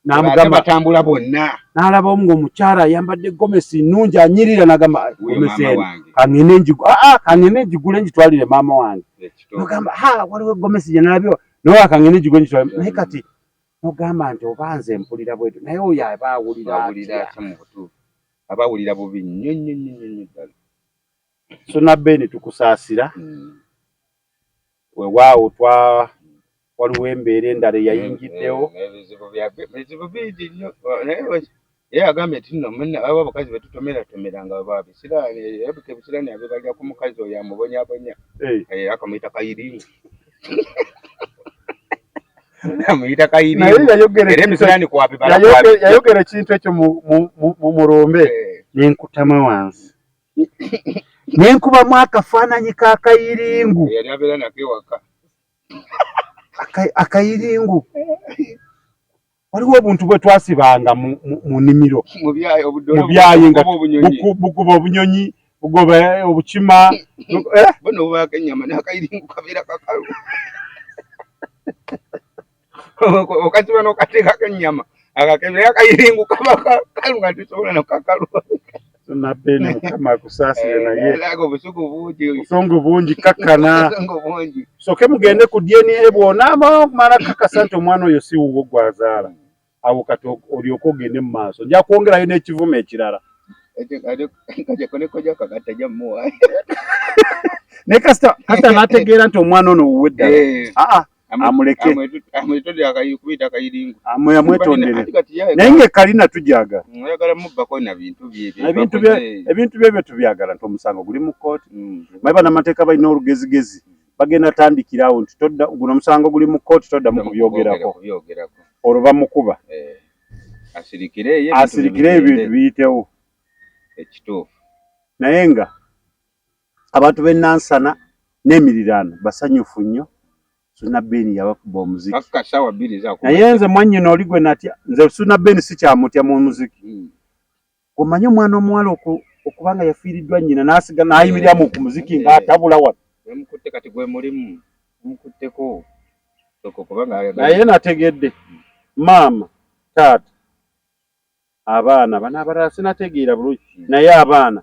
n'amugamba batambula bonna, n'alaba omu ng'omukyala ayambadde gomesi nnungi anyirira, n'agamba gomesi eno kangende ngigu kangende ngigule ngitwalire maama wange. N'ogamba ha waliwo egomesi gye nalabye naye kangende ngigule ngitwalire. Naye kati n'ogamba nti oba nze mpulira bwetyo, naye oyo aba awulira atya? Aba awulira bubi nnyo nnyo nnyo nnyo ddala. Suna Ben tukusaasira, weewaawo twa waliwo embeera endala eyayingiddewo. Ebizibu bingi nnyo, naye era agambye nti nno munna abo abakazi betutomeratomera nga babisiraani, erabika ebisiraani abibalira ku mukazi oyo amubonyabonya, era akamuyita kayiringu, amuyita kayiringu, era ebisiraani kwabibala. Yayogera ekintu ekyo mu mulumbe, nenkutama wansi nenkubamu akafaananyi ka kayiringu. Yali abeera nako ewaka. Akayiringu. Waliwo obuntu bwe twasibanga mu nnimiro, mu byayi, nga bukuba obunyonyi, bugoba obukima. Buno bubaako ennyama n'akayiringu kabeera kakalu. Okasiba n'okateekako ennyama, akakebera akayiringu kaba kakalu nga tusobola nokakalu. Nabeni Mukama akusaasire, naye obusungu bungi, obusungu bungi, kakkana. Obusungu bungi. Soke mugende ku DNA, bw'onaamala okumala kakasa nti omwana oyo si wuwo gw'azaala, awo kati olyoke ogende mu maaso. Nja kwongerayo n'ekivumo ekirala. Naye kasita n'ategeera nti omwana ono wuwe ddala, aa amuleke, amwetondere, naye ng'ekkalina tugyagala. Ebintu byebyo tubyagala nti omusango guli mu kkooti. Maye bannamateeka balina olugezigezi, bagenda tandikirawo nti todda, guno omusango guli mu kkooti, toddamu kubyogerako, olwo bamukuba asirikire ebintu biyitewo. Ekituufu. Naye nga abantu b'e Nansana n'emiriraano basanyufu nnyo. Suna Ben yabakuba omuziki naye nze mwannyina oli gwe natya, nze Suna Ben sikyamutya mu muziki. Omanyi omwana omuwala okuba nga yafiiriddwa nnyina n'asiga n'ayimiriramu ku muziki ng'atabula wano. Bamukutte kati gwe mulimu, bamukutteko naye nategedde maama, taata, abaana bano abalala sinategeera bulungi, naye abaana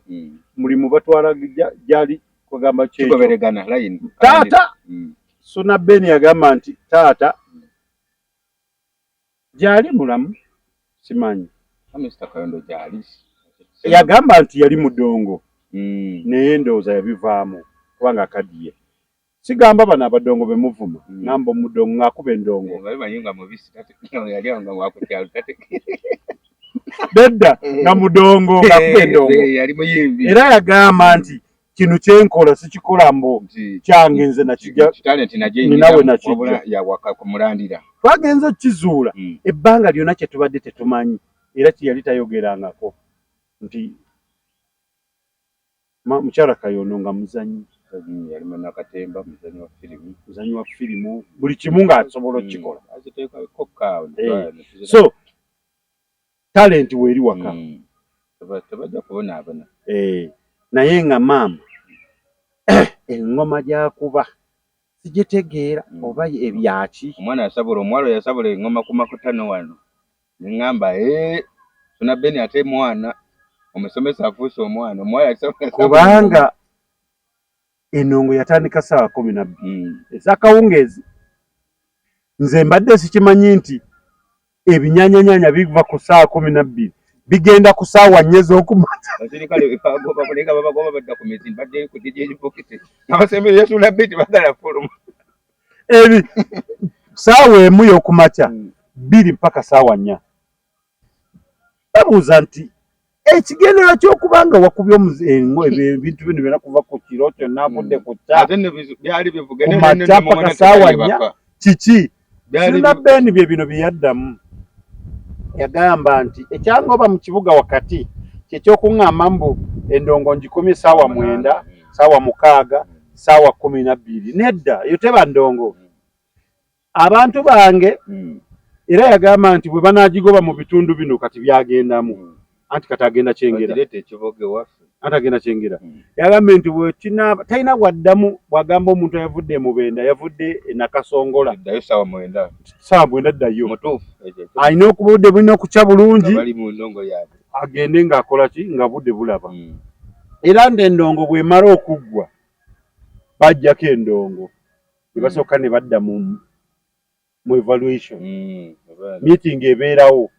mulimu batwala gyali kwegamba kyekyo taata. Suna Ben yagamba nti taata gyali mulamu, simanyi. Yagamba nti yali mudongo, naye ndowooza yabivaamu kubanga akaddiye. Sigamba bano abadongo be muvuma, ngamba omudongo ng'akuba endongo. Nedda, nga mudongo ng'akuba endongo. Era yagamba nti kino kyenkola sikikola mbu kyange nze nakijja, ninawe nakijja. Twagenze okukizuula ebbanga lyonna kye tubadde tetumanyi, era kye yali tayogerangako nti mukyala Kayondo nga muzannyi. Yali munnakatemba, muzannyi wa firimu. Muzannyi wa firimu, buli kimu ng'asobola okukikola. So talenti weeri waka. Tebajja kubonaabona. Naye nga maama engoma gy'akuba sigitegeera oba ebyaki. Omwana yasabula, omuwala yasabula engoma ku makutano wano. Ne ŋŋamba, Suna Ben ate mwana, omusomesa afuuse omwana, omuwala yasabula. Kubanga enongo yatandika ssaawa 12 ez'akawungeezi. Nze mbadde sikimanyi nti ebinyanyanyaanya biva ku ssaawa 12 bigenda ku ssaawa 4 ez'okumakya. Abasirikale bagoba naye babagoba badda ku mizi, badde ku DJ Bokiti. Abasembeyo Suna Ben bagala fuluma. Ebi ssaawa 1 y'okumakya 2 mpaka ssaawa 4. Babuuza nti ekigendererwa ky'okuba nga wakubye ebintu bino byonna kuva ku kiro kyonna budde ku kya ku makya mpaka ssaawa 4 kiki? Suna Ben bye bino bye yaddamu. Yagamba nti ekyangoba mu kibuga wakati kye ky'okuŋŋamba mbu endongo ngikomye ssaawa 9, ssaawa 6, ssaawa 12. Nedda, eyo teba ndongo. Abantu bange era yagamba nti bwe banaagigoba mu bitundu bino kati byagendamu. Anti kati agenda Kyengera. Anti agenda Kyengera. Yagambye nti bwekinaaba talina bwaddamu bw'agamba omuntu ayavudde e Mubende, ayavudde e Nakasongola. Ddayo ssaawa 9. Ssaawa 9 ddayo. Mutuufu. Alina okuba obudde bulina okukya bulungi. Bali mu ndongo yaabwe. Agende ng'akola ki nga budde bulaba. Era ng'endongo bw'emala okuggwa bajjako endongo ne basooka ne badda mu evaluation. Meeting ebeerawo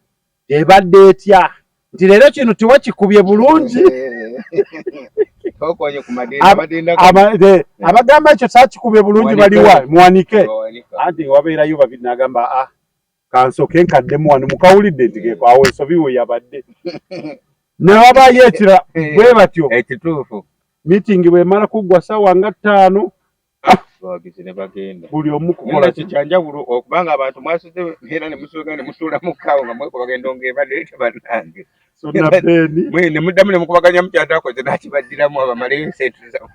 ebadde etya nti leero kino tewakikubye bulungi. Abagamba ekyo saakikubye bulungi baliwa muwanike. Anti wabeerayo babiri n'agamba ah kansooke nkaddemu wano mukawulidde nti keeko awo ensobi we yabadde. Ne wabaayo ekira bwe batyo. Ekituufu. Meeting bw'emala kuggwa ssaawa nga 5 abawagizi ne bagenda. Buli omu kukola ki kyanjawulo okubanga abantu mwasuze era ne musuuka ne musuula mu kkaawo nga mwekubaga endongo ebadde tebannange. So na Beni. Mwe ne muddamu ne mukubaganya mukyatakoze n'akibaddiramu abamaleyo ssente zammwe.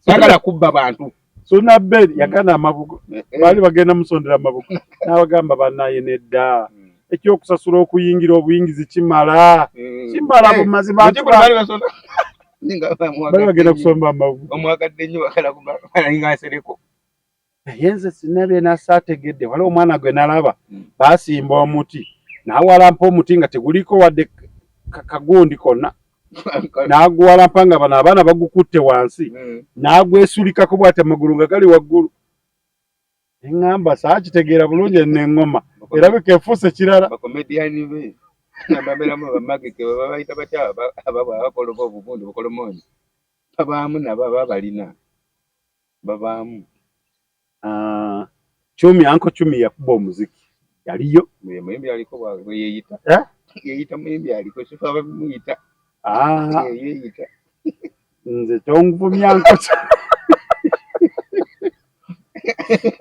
Saagala kubba bantu. So na Beni yakana amabugo. Baali bagenda musondera amabugo. N'abagamba bannaye nedda. Ekyokusasula okuyingira obuyingizi kimala. Kimala bumazi bantu. Bali bagenda kusomba amabugo. Omwagadde nnyo bakala kubalinga nsereko. Naye nze sirina bye nasaategedde. Waliwo omwana gwe nalaba baasimba omuti n'awalampa omuti nga teguliko wadde kagundi konna. N'aguwalampa nga bano abaana bagukutte wansi. N'agwesulikako bw'ati amagulu nga gali waggulu. Eŋŋamba saakitegeera bulungi n'eŋŋoma erabika efuuse kirala. Bakomediyani be babeeramu abamageke babayita batya abakola obugundi bukolomooni babaamu nabo aba balina babaamu. Chumi anko Chumi yakuba omuziki yaliyo. Muyimbi aliko bwe yeeyita. Yeeyita muyimbi aliko sifa abamuyita. Yeeyita. Nze tonvumya anko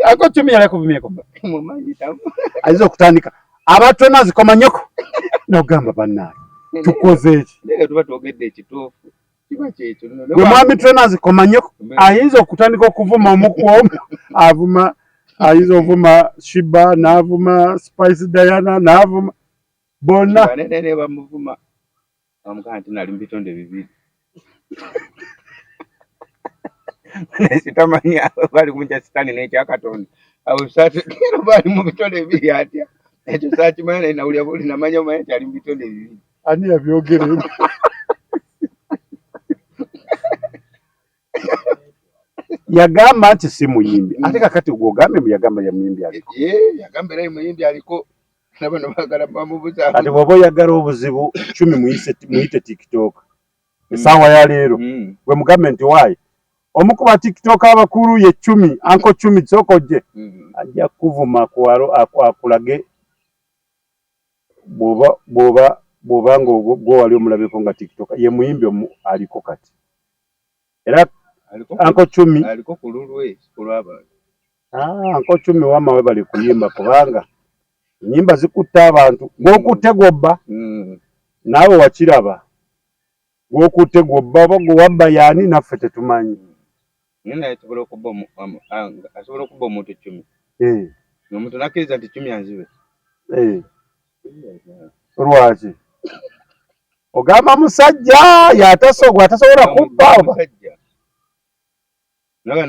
Anko Chumi yali akuvumyeko. Mumanyi tamu. Ayinza okutandika abatona zikoma nnyoko n'ogamba bannange tukoze eki. Naye tuba twogedde ekituufu kiba kyekyo. Gwe mwami Trena zikoma nnyoko ayinza okutandika okuvuma omukuomu avuma ayinza ovuma Shiba n'avuma Spice Diana n'avuma bonna. Ne bamuvuma bamugamba nti nali mu bitonde bibiri. Sitamanya bali mu kya Sitaani n'ekya Katonda. Awo saategeera bali mu bitonde bibiri atya. Ekyo saakimanya naye nawulira buli namanya omanya nti ali mu bitonde bibiri. Ani yabyogera ebyo? Yagamba nti si muyimbi. Ate kakati gw'ogambye mbu yagamba ya muyimbi aliko. Yagamba era ye muyimbi aliko. Nabo baagala bamubuza. Kati bw'oba oyagala obuzibu Chumi muyite TikTok. Essaawa ya leero. Gwe mugambe nti waayi. Omu ku ba TikTok abakulu ye Chumi, Uncle Chumi sooka ojje. Ajja kukuvuma akulage bw'oba ng'ogwo wali omulabeko nga TikTok ye muyimbi omu aliko kati. Era Uncle Chumi aliko ku lulwe ku lw'abantu. Uncle Chumi wamma we bali kuyimba kubanga ennyimba zikutta abantu. Gw'okutte gw'obba naawe wakiraba. Gw'okutte gw'obba oba gwe wabba y'ani naffe tetumanyi. Naye asobola okubba omuntu Chumi. Omuntu n'akkiriza nti Chumi anzibe. Lwaki? Ogamba musajja y'atasobola kubba oba? Naga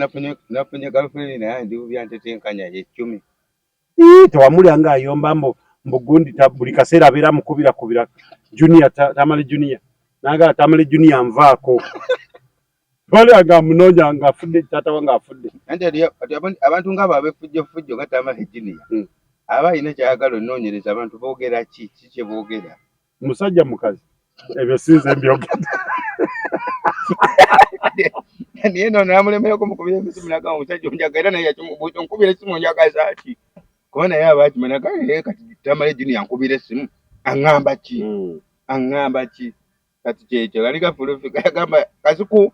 nafunye girlfriend naye ndi bubi antetenkanya ye Chumi. Tewamulya ng'ayomba mbu gundi buli kaseera abeera amukubirakubira Junior Tamale Junior. N'agamba Tamale Junior nvaako. Wali ng'amunoonya ng'afudde taata we ng'afudde. Anti abantu ng'abo ab'effujjofujjo nga Tamale Junior aba alina ky'ayagala onoonyereza abantu boogera ki ki kye boogera. Musajja mukazi ebyo si nze mbyogedde. Naye nno n'amulemerako mukubira emizimu n'agamba omusajja onjagala era naye yakimubuuza onkubira essimu onjagaza ki? Kuba naye aba akimanya kale kati Tamale Junior ankubira essimu aŋŋamba ki? Aŋŋamba ki? Kati kyekyo alinga Fulufika yagamba Kasuku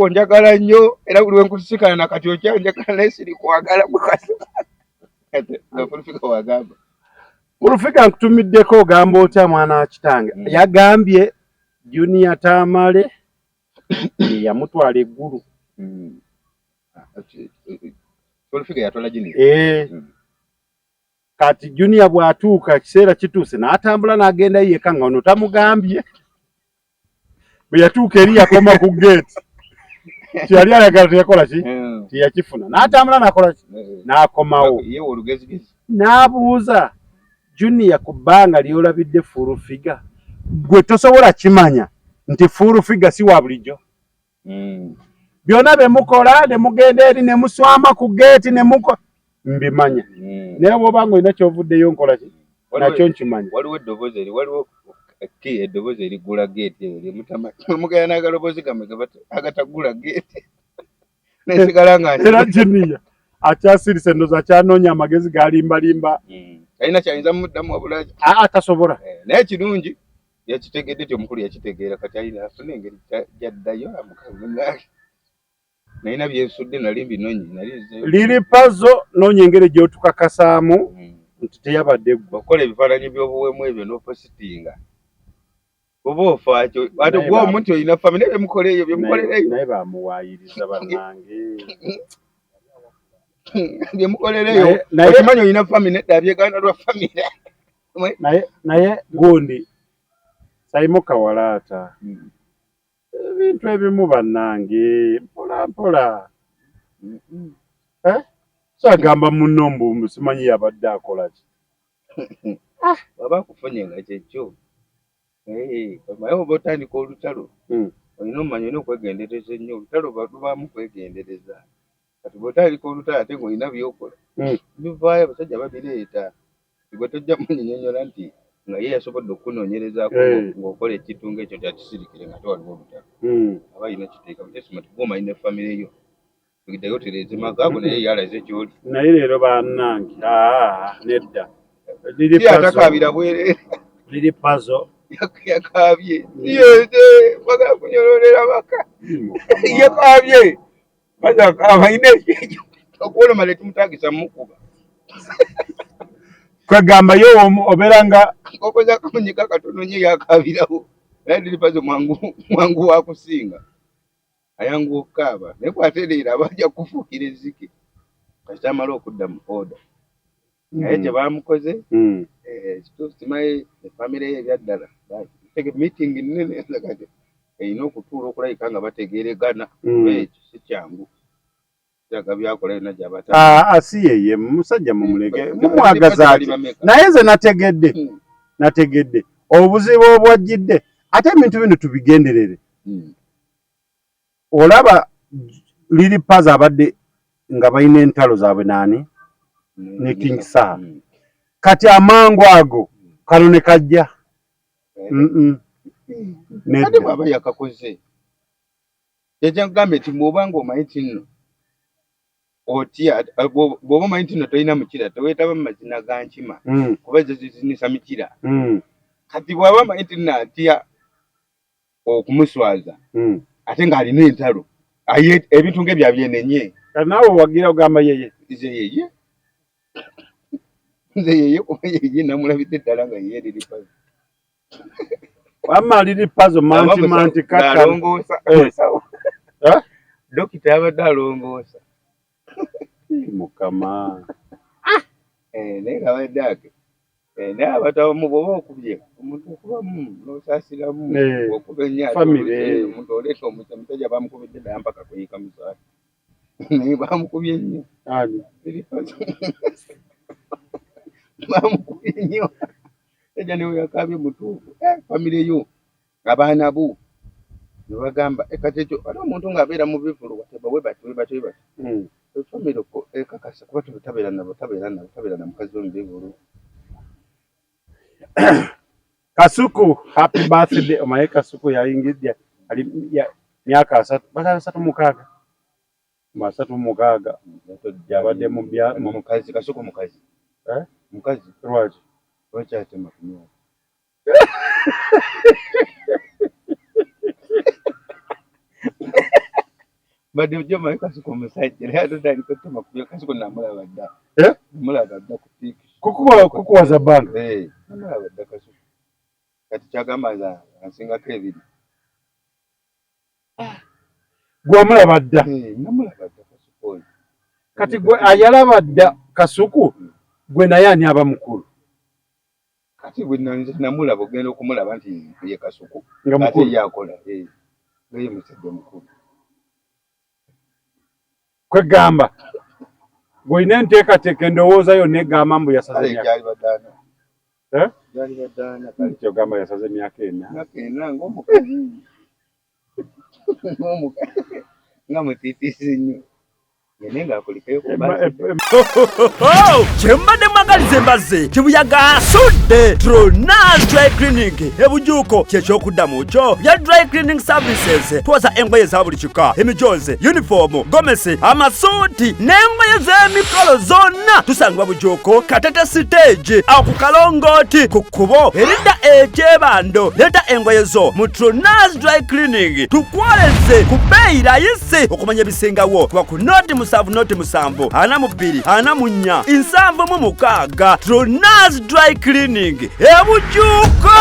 onjagala nnyo era buli lwe nkusisikana na kati okyanjagala naye sirikwagala gwe Kasuku. Kati nga Fulufika wagamba. Fulufika nkutumiddeko ogamba otya mwana wa kitange? Yagambye Junior Tamale yamutwala eggulu. Fulufika yatwala Junior. Kati Junior bw'atuuka ekiseera kituuse n'atambula n'agenda yekka nga ono tamugambye. Bwe yatuuka eri yakoma ku geeti, kyeyali ayagala teyakola ki, teyakifuna, n'atambula n'akola ki, n'akomawo n'abuuza Junior, ku bbanga ly'olabidde Full Figure, gwe tosobola kimanya nti Full Figure si wa bulijjo? Byonna bye mukola ne mugenda eri ne muswama ku geeti ne muko mbimanya. Naye bw'oba nga olina ky'ovuddeyo nkola ki nakyo nkimanya. Waliwo eddoboozi eri, waliwo ki eddoboozi eriggula geeti eyo lyemutama mugenda n'agaloboozi gammwe agatagula geeti nesigala nga era Junior akyasirise, ndowooza akyanoonya amagezi galimbalimba. Alina kyayinza muddamu wabula Aa, tasobola. Naye kirungi yakitegedde ti omukulu yakitegeera, kati alina afuna engeri gyaddayo amukamunange nalina byensudde nali mbinonye nali nzeeyo. Lil Pazo, noonya engeri gy'otukakasaamu nti teyabadde ggwe. Okukola ebifaananyi by'obuwemu ebyo n'opositinga oba ofaakyo ate Naye gwe omuntu olina family byemukola eyo byemukolereyo. Naye bamuwaayiriza bannange. Byemukolereyo Naye okimanyi olina family, nedda abyegaana lwa family. Naye gundi Saimo Kawalaata, ebintu ebimu bannange mpola mpola. Eh? So agamba munno mbu simanyi yabadde akola ki. Waba akufunye nga kyekyo, omanyi oba otandika olutalo olina omanya olina okwegendereza ennyo, olutalo lubaamu kwegendereza. Kati bw'otandika olutalo ate ng'olina by'okola bivaayo, abasajja babireeta, gwe tojja munyinyonnyola nti nga ye yasobodde okukunoonyerezaako ng'okola ekintu ng'ekyo nti akisirikire nga ate waliwo olutalo, aba alina kiteeka mutesima ti gwomanyi ne famire yo ddayo otereeze maka ago, naye ye alaze ky'oli. Naye leero bannange, aa, nedda. Liri Si Pazo. Atakaabira bwereere. Lil Pazo. Yakaabye siyeze bagala kunyololera maka, yakaabye alina ekyo okwoloma tetumutagisa mukuba. Kwegamba yo obeera nga okoza akamunyika katono nnyo yakaabirawo, naye Lil Pazo mwangu mwangu wakusinga ayanguwa okukaaba, naye bwatereera aba ajja kufuukira ezzike kasita amala okudda mu order, naye kyebamukoze kituufu simanyi efamire ye ebyaddala meeting nnene kati erina okutuula okulabika nga bategeregana, ekyo si kyangu kiraga byakola yonna gyabata. Aa, si yeye, musajja mumuleke, mumwagaza ati, naye nze nategedde nategedde obuzibu obwajjidde, ate ebintu bino tubigenderere. Olaba Lil Pazo abadde nga balina entalo zaabwe naani ne King Saha, kati amangu ago kano ne kajja. Ate Nedda. Bw'aba yakakoze kyekyankugambye nti bw'oba nga omanyi nti nno otya, bw'oba omanyi nti nno tolina mukira teweetaba mu mazina ga nkima kuba zo zizinisa mikira. Kati bw'aba amanyi nti nno atya okumuswaza ate ng'alina entalo aye ebintu ng'ebyo abyenenye. Kati naawe owagira ogamba yeye? Nze yeye, nze yeye, kuba yeye namulabidde ddala nga yeye Lil Pazo. Wamma Lil Pazo manti manti kaka. Alongoosa. Eh. Eh? Dokita abadde alongoosa. Mukama. Naye nga abadde ake, naye abantu abamu bw'oba okubye omuntu okubamu n'osaasiramu okuba ennyo ate Family. Omuntu oleeta omusajja bamukubidde ddala mpaka kuyiika musaala, naye bamukubye nnyo. Ani? Lil Pazo bamukubye nnyo, sajja newe yakabye mutuufu. Famire yo, abaana bo ne bagamba, kati ekyo ate omuntu ng'abeera mu bivulu wateba we bati we bati we bati efamire ekakasa kuba tabeera nabo, tabeera nabo, tabeera na mukazi we mu bivulu. Kasuku, happy birthday. Omanyi Kasuku yayingidde ali myaka 30, bala 36 mu 36 yabadde mu bya Mukazi Kasuku mukazi. Eh? Mukazi. Lwaki? Lwaki atema ku myaka? Badde ojja omanyi Kasuku omusajja, naye ate otandika otema ku myaka. Kasuku namulaba dda. Eh? Namulaba dda ku tiiki. Kukuwaza bbanga. Eh, namulaba dda Kasuku. Kati kyagamba nze ansingako 2. Gwe wamulaba dda? Eh, namulaba dda Kasuku oyo. Kati gwe ayalaba dda Kasuku. Gwe naye ani aba mukulu? Kati bwe nze namulaba ogenda okumulaba nti ye Kasuku ate ye akola eh, nga ye musajja mukulu. Kwegamba gw'olina enteekateeka endowooza yonna egamba mbu yasaze emyaka eh? Kyogamba yasaze emyaka ena ng'omukazi nga mutiitiizi nnyo. Kyembadde mwagaliza embazzi kibuyaga asudde Tronas Dry Cleaning ebujuuko kyekyokuddamu kyo bya Dry Cleaning Services. Twoza engoye za buli kika, emijoozi, yunifoomu, gomesi, amasuuti n'engoye z'emikolo zonna. Tusangibwa Bujuuko Katete siteegi awo ku kalongooti ku kkubo eridda ekyebando. Leeta engoye zo mu Tronas Dry Cleaning tukwoleze ku bbeeyi layisi. Okumanya ebisingawo kuba ku 0 7 0 7 42 44 76. Tronas Dry Cleaning ebujuuko.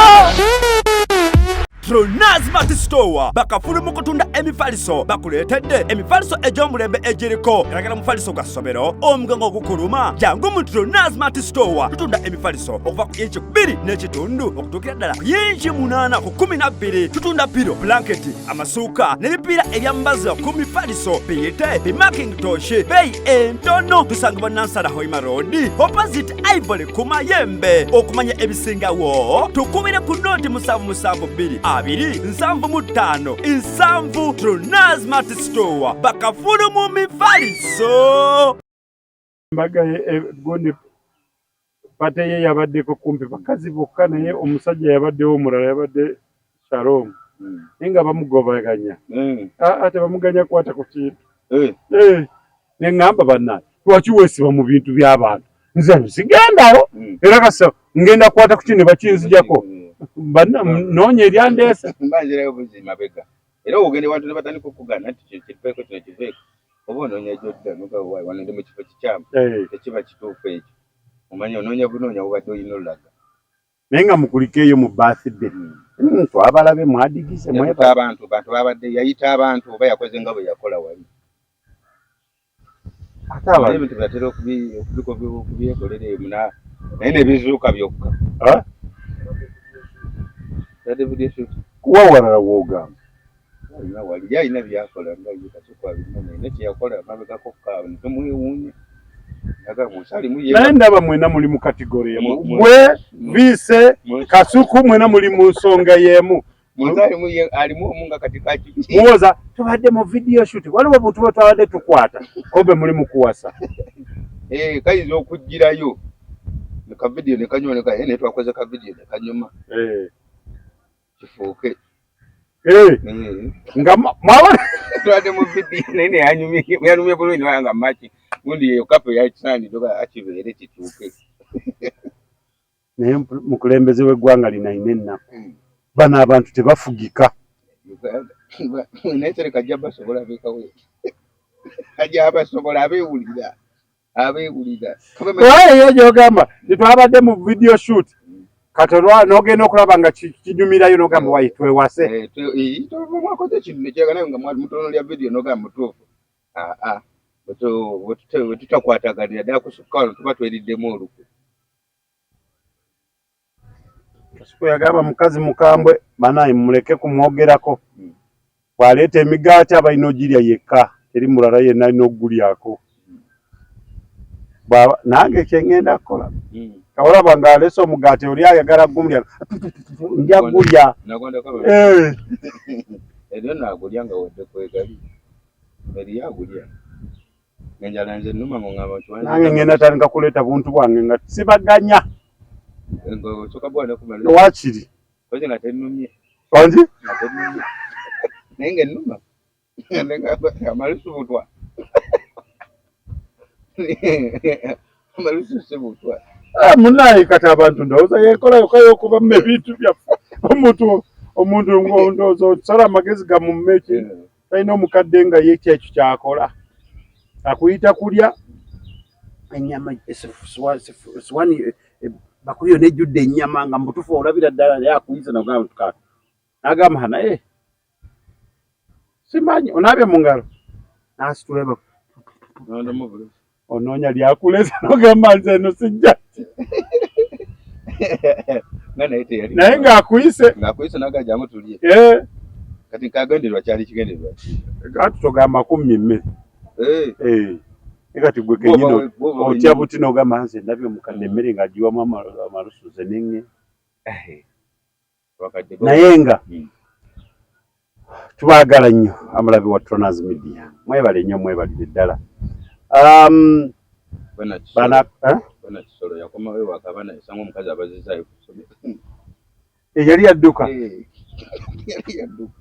Tronas Mart Store bakafulu mu kutunda emifaliso, bakuleetedde emifaliso egy'omulembe egiriko galagala mufaliso gwa ssomero, omugongo ogukuluma, jangu mu Tronas Mart Store. Tutunda emifaliso okuva ku inci 2.5 okutuukira ddala ku yinci 8 ku 12. Tutunda pillow, blanketi, amasuuka n'ebipiira ebyambazibwa ku mifaliso biyite bimakintosh, beeyi entono. Tusangibwa Nansana Hoima Road opposite Ivory ku Mayembe. Okumanya ebisingawo tukubire ku 077 2 75 7. Tronas Mart Store bakafulu mu mifaliso. Embaga gundi party ye yabaddeko kumpi bakazi bokka, naye omusajja yabaddewo omulala yabadde Shalom, naye nga bamugobaganya. Aa, tebamuganya kukwata ku kintu. Eh, ne ŋŋamba, bannange, lwaki weesiba mu bintu by'abantu? Nze sigendayo. Era kasa ngenda kukwata ku kino ne bakinzijako. Banna noonya eryandeese. Mba nzirayo buzi mabega, era ogenda ewantu ne batandika okugaana nti kino kiveeko, kino kiveeko, oba onoonya gyodda nogamba, "Wano ndi mu kifo kikyamu." Tekiba kituufu ekyo, omanya onoonya bunoonya bubadde olina olulaga. Naye nga mukulike eyo mu birthday, twabalabe mwadigize. Yatuta mweba abantu bantu babadde yayita abantu oba yakoze nga bwe yakola wali. Ate abantu ebintu byatera okubyekolera eyo naye nebizuuka byokka. Ah? Yadde video shoot. Kuwa walala woogamba. Alina wali ye alina byakola nga ye Kasuku abimanyi, alina kyeyakola mabegako kaawe netumwewuunya agamba osalimu ye. Naye ndaba mwena muli mu category emu. Gwe viise Kasuku mwena muli mu nsonga y'emu. Musalimu ye alimu omu nga kati kakibi. Muwoza tubadde mu video shoot, waliwo obuntu bwe twabadde tukwata, kobe muli mu kuwasa. Eh, kayinza okugirayo ne ka video ne kanyuma ne naye twakoze ka video ne kanyuma kifuuke. Nga mwaba Tubadde mu video naye ne yanyumye yanyumye bulungi naye nga maki gundi eyo kapo yakisaanidde oba akibeere kituuke. Naye mukulembeze w'eggwanga lino alina ennaku, bano abantu tebafugika. Uganda naye sereka ajja basobola beekawe, ajja basobola abeewulira abeewulira. Eyo gyogamba tetwabadde mu video shoot, kati n'ogenda okulaba nga kinyumirayo n'ogamba, wayi twewase. Eh, mwakoze ekintu nekiraga naye nga mutono lya video nogamba mutuufu aa bwe tutakwataganira ddala kusukka wano tuba tweriddemu olukwe. Kasuku yagamba mukazi mukambwe, banaye mumuleke kumwogerako. Bw'aleeta emigaati aba alina ogirya yekka, teri mulala yenna alina okugulyako. Nange kyengenda kukola, kawolaba ng'aleese omugaati oli ayagala gumulya, nja gulya. Eh. Eryo naagulya nga wadde kwegali eriyo agulya enjala nze nnuma ng'oŋŋamba nti Nange ngenda tandika kuleeta buntu bwange nga sibaganya. Osooka bwana kumala. Wakiri. Kozi nga tennumye. Ongi. Nga tennumye naye nga ennuma amalusu butwa, amalusu si butwa. Ah, munaye kati abantu ndowooza yekola yokka y'okubamma ebintu byaffe. Omuntu ndowooza osala amagezi gamumme ekintu talina. Omukadde nga ye kyekyo kyakola, akuyita kulya ennyama, siwani bakuli yonna ejjudde ennyama nga mubutuufu olabira ddala, naye akuyise nagamba tuka nagamba naye simanyi onaabye mu ngalo nasitula. Onoonya lyakuleza nogamba nze eno sijja. Nga naye teyali. Naye ng'akuyise. Ng'akuyise naga jangu tulye. Eh. Kati kagendererwa kyali kigendererwa ki? Kati togamba kummye emmere. Eh. Eh. Kati gwe kenyini otya buti n'ogamba nze ndabye omukadde emmere ng'agiwamu amalusu nze nenge. Eh. Naye nga tubaagala nnyo amulabi wa Tronas Media, mwebale nnyo, mwebalire ddala. Bana Kisolo yakomawo ewaka abaana yasanga omukazi abazizaayo ku ssomero. Eyali yadduka. Yali yadduka.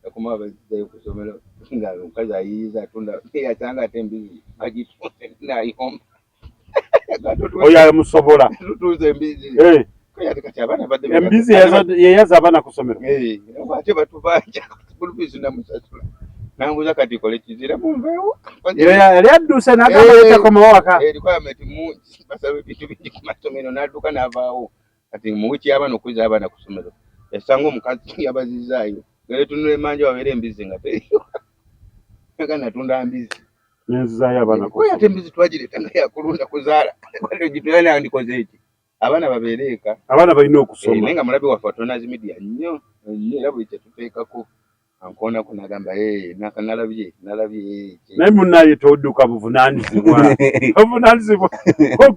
Yakomawo abazizaayo ku ssomero nga omukazi ayiiyiza atunda yasanga ate embizi agitunze n'ayomba. Oyo amusobola. Tutunze embizi. Kati abaana badde Embizi yeyaza abaana ku ssomero. Ate batubanja school fees namusasula. Nambuuza kati kole kizira munveewo. Yali adduse n'agamba takomawo waka. Requirement mungi basaba ebintu bingi ku masomero n'adduka n'avaawo. Kati mu wiiki y'abaana okuzza abaana ku ssomero yasanga omukazi yabazizaayo. Gere tunula emanja wabeera embizi nga teriyo. Nga natunda mbizi. Nenzizaayo abaana ku ssomero. Ate embizi twagireeta nga yakulunda kuzaala. Gitwala nandikoze eki? Abaana babeere eka. Abaana balina okusoma. Naye nga mulabe waffe Tronas Media nnyo nnyo era buli kye tuteekako ankoonako n'agamba nalabye nalabye. Naye munnaye todduka buvunaanyizibwa. Obuvunaanyizibwa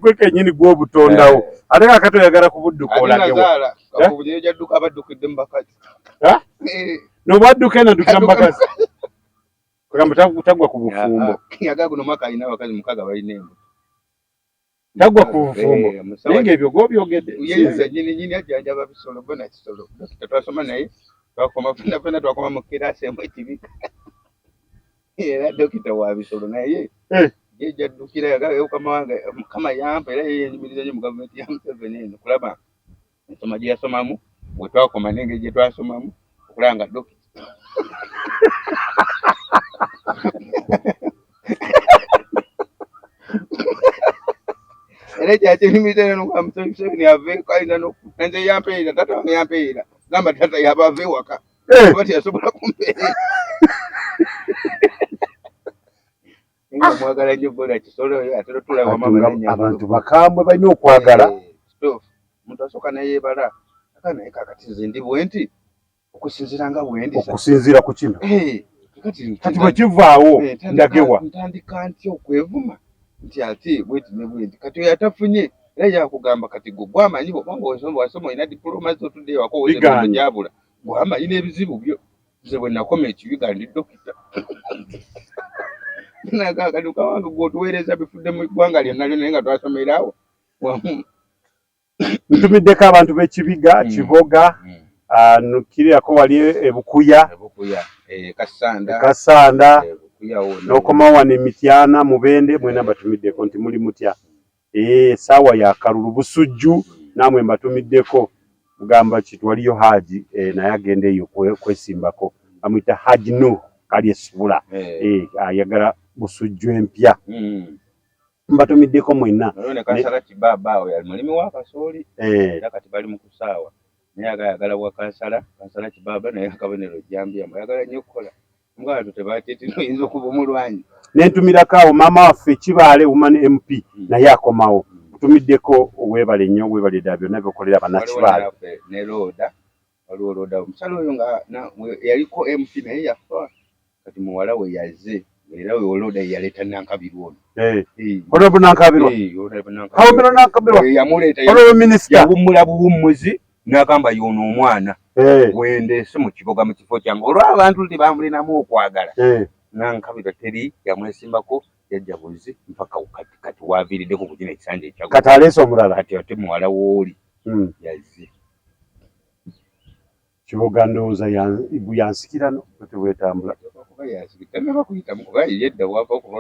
gwe kennyini gw'obutondawo. Ate kaakati oyagala kubudduka olagewa. Nazaala kakubu gyadduka abaddukidde mu bakazi. N'obwadduka eno addukira mu bakazi. Kagamba tagwa ku bufumbo. Yaga guno mwaka alina abakazi mukaaga balina embuto. Tagwa ku bufumbo. Naye ng'ebyo gw'obyogedde. Ye nnyini nnyini ajjanjaba bisolo bona kisolo. Dokita twasoma naye twakoma ffenna ffenna twakoma mu kiraasi emu ekibika. Era dokita wa bisolo naye ye gyaddukira mukama wange Mukama yampa era ye yenyumiriza nnyo mu gavumenti ya Museveni eno kulaba ensoma gye yasomamu we twakoma n'engeri gye twasomamu okulaba nga dokita. Era ekyakyemiriza era nokuba Museveni aveeko ayinza n'okufa nze yampeerera taata wange yampeerera gamba taata yaba ava ewaka kuba teyasobola kumpeerera. Nga mwagala nnyo Bola Kisolo oyo ate totula wa mama nannyabo. Abantu bakambwe balina okwagala. Kituufu. Omuntu asooka ne yeebala aga naye kaakati nze ndi bwe nti okusinziira nga bwe ndi. Okusinziira ku kino. Kati bwe kivaawo ndagewa. Ntandika ntya okwevuma nti ate bweti ne bwenti kati oyo atafunye era yakugamba kati gwe gwamanyi bw'oba nga wasoma olina dipulooma zo otudde ewaka owoza emirimu gyabula gwamanyi n'ebizibu byo. Nze bwe nakoma ekibiga ndi dokita. Nakaduka wange gw'otuweereza bifudde mu ggwanga lyonna lyonna naye nga twasomera awo wamu. Ntumiddeko abantu b'ekibiga Kiboga, nukirako wali e Bukuya, Kassanda, n'okomawo wano e Mityana, Mubende, mwena mbatumiddeko nti muli mutya. Essaawa ya kalulu Busujju namwe mbatumiddeko mugamba ki waliyo Haji naye agenda eyo kwesimbako bamuyita Haji Nuh Kalyesubula ayagala Busujju empya. Mbatumiddeko mwenna. Ne kansala Kibaaba awo yali mulimi wa kasooli era kati bali mu kusaawa naye ayagala bwa kansala, kansala Kibaaba naye akabonero jjambiya mbu ayagala nnyo okukola abantu tebateetera oyinza okuba omulwanyi. Ne ntumirako awo maama waffe Kibaale Woman MP naye akomawo. Ntumiddeko weebale nnyo weebale ddala byonna by'okolera bannakibaale. Ne looda waliwo looda omukyala oyo nga yaliko MP naye yafa kati muwala we yazze era oyo looda ye yaleeta Nankabirwa ono. Honorable Nankabirwa. Honorable Nankabirwa. Yamuleeta Honorable Minister. Yawummula buwummuzi n'agamba y'ono omwana wendeese mu Kiboga mu kifo kyange olw'abantu tebamulinamu okwagala. Nankabirwa teri yamwesimbako yajja buzi mpaka kati kati waaviiriddeko ku kino ekisanja ekya kati aleese omulala kati ate muwala w'oli yazze. Kiboga ndowooza yansikirano bwetambula.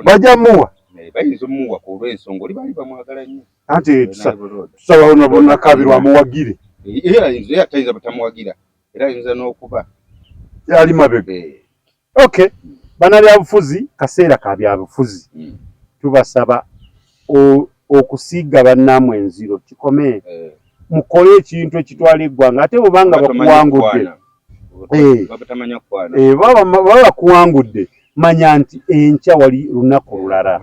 Bajja muwa. Bayinza omuwa ku olw'ensonga oli baali bamwagala nnyo. Anti tusaba Honorable Nankabirwa amuwagire. Era ayinza atayinza butamuwagira era ayinza n'okuba ali mabega. Okay, bannabyabufuzi kaseera ka byabufuzi. Tubasaba okusiiga bannammwe enziro kikome. Mukole ekintu ekitwala eggwanga ate bw'obanga bakuwangudde. Baba bakuwangudde. Manya nti enkya wali lunaku lulala.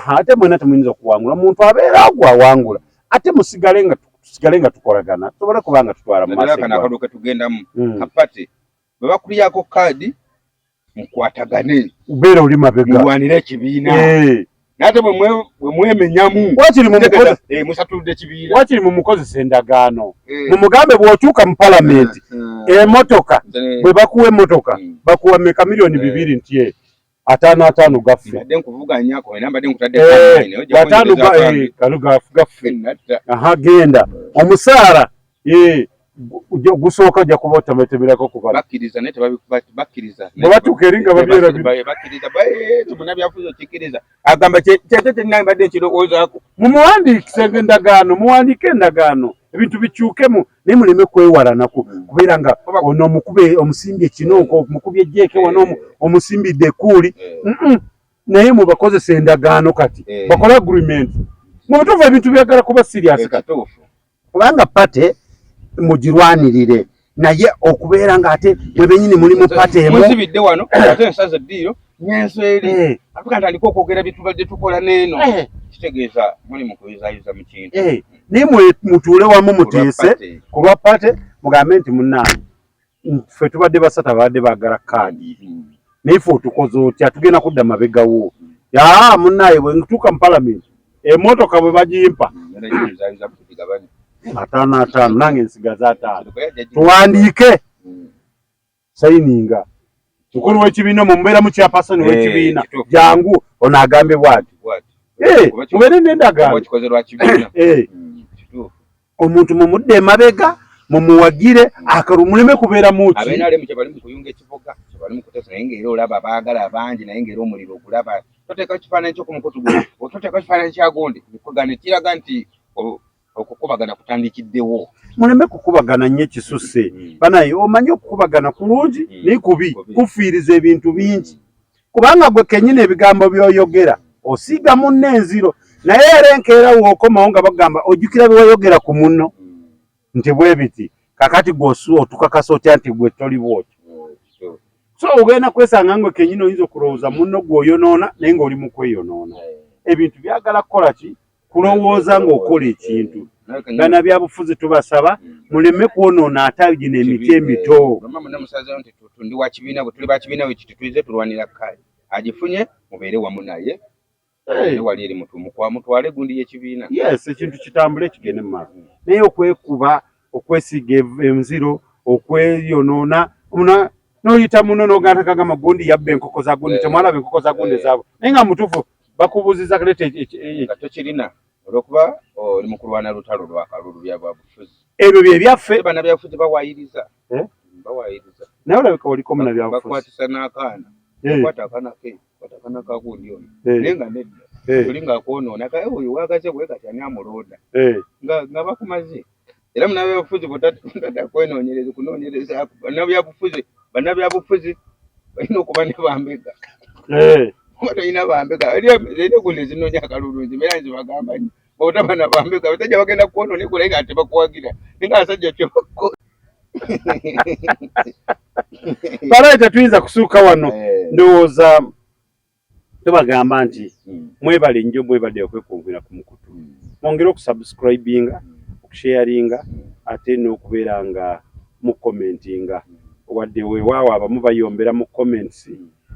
Ate mwena temuyinza okuwangula. Muntu abeera agwo awangula. Ate musigale nga tusigale nga tukolagana. Tusobole kuba nga tutwala mu maaso. Kano akalulu ke tugendamu. Kapate. Bwe bakulyako kaadi mukwatagane. Ubeera oli mabega. Mulwanire ekibiina. Naye bwe mwemenyamu. Wakiri mumukozesa. Musatuludde ekibiina. Wakiri mumukozesa endagaano. Mumugambe bw'otuuka mu palamenti. Emotoka bwe bakuwa emotoka bakuwa meka 2 million nti 5 5 gaffe. Mbadde nkuvuganyako era mbadde nkutadde 5 kano gaffe. Aha genda. Omusaala gusooka ojja kuba otemetemerako ku bala. Bakkiriza naye tebakkiriza. Bwe batuuka eri nga babyerabira. Bakkiriza munnabyabufuzi okikkiriza. Agamba kyekyo kyenna mbadde nkirowoozaako. Mumuwandiikise endagaano, muwandiike endagaano. Ebintu bikyukemu naye muleme kwewalanaku kubeera nga ono omukube omusimbye kino omukubye ejjeeke wano omusimbidde ekkuuli. Naye mubakozesa endagaano kati bakole agreement. Mu butuufu ebintu byagala kuba serious kati. Kubanga party mugirwanirire naye okubeera ng'ate mwe bennyini muli mu party emu. Muzibidde wano ate ensaza eddiiro nyenso eri ate ntandika okwogera bye tubadde tukola n'eno kitegeeza muli mu kuyuzayuza mu kintu. Naye mutuule wamu muteese ku lwa party mugambe nti munnange ffe tubadde basatu abadde baagala kaadi naye ffe otukoze otya tugenda kudda mabegawo. Aa munnaye bwe ntuuka mu palamenti emmotoka bwe bagimpa 5 5 nange nsigaza 5 tuwandiike sayininga mukulu w'ekibiina omwo mubeeramu chairperson w'ekibiina jangu ono agambe bw'ati mubeere n'endagaano omuntu mumudde emabega mumuwagire akalulu muleme kubeeramu ki abenalemu kyebali mu kuyunga ekivuga kyebali mu kuteesa naye ng'era olaba baagala bangi naye ng'era omuliro ogulaba toteeka kifaananyi kyo ku mukutu guno ototeeka kifaananyi kya gundi kugana kiraga nti okukubagana kutandikiddewo. Muleme kukubagana nnyo ekisusse banaye omanyi okukubagana kulungi naye kubi kufiiriza ebintu bingi kubanga gwe kennyini ebigambo by'oyogera osiiga munno enziro naye era enkeera w'okomawo nga bagamba ojjukira bye wayogera ku munno nti bwe biti kakati gwe otukakasa otya nti gwe toli bw'otyo. So ogenda kwesanga ngwe kennyini oyinza okulowooza munno gw'oyonoona naye ng'oli mu kweyonoona. Ebintu byagala kukola ki? Kulowooza ng'okola ekintu. Bannabyabufuzi tubasaba muleme kwonoona ate gino emiti emito. Mama musazeewo nti ndi wa kibiina bwe tuli ba kibiina bwe kiti tuyize tulwanira kaadi agifunye mubeere wamu naye wali eri mutwale gundi y'ekibiina. Yes, ekintu kitambule kigende mu maaso naye okwekuba okwesiiga enziro okweyonoona n'oyita muno n'oganda kagamba gundi yabba enkoko za gundi temwalaba enkoko za gundi zaabwe naye nga mutuufu bakubuuziza leeta nga tokirina olw'okuba oli mu kulwana lutalo lwa kalulu bya bwabufuzi. Ebyo bye byaffe. Bannabyabufuzi bawaayiriza. Bawaayiriza. Naye olabika oliko munnabyabufuzi. Bakwatisa n'akaana. Bakwata akaana ke, kwata akaana ka gundi ono. Naye nga nedda. Oli ng'akwonoona kaye oyo waagaze bwe kati ani amulonda. Nga bakumaze. Era munnabyabufuzi bw'otadda kwenoonyereza kunoonyerezaako bannabyabufuzi balina okuba ne bambega. Oba tolina bambega eri gundi ezinoonya akalulu nze mbeera nzibagamba nnyo bw'otaba na bambega abasajja bagenda kwonoona naye nga tebakuwagira naye nga abasajja kyebakola. Balaye tetuyinza kusuuka wano ndowooza tubagamba nti mwebale nnyo mwebadde okwekuumira ku mukutu mwongere okusubscribinga okusharinga ate n'okubeera nga mucommentinga wadde weewaawo abamu bayombera mu comments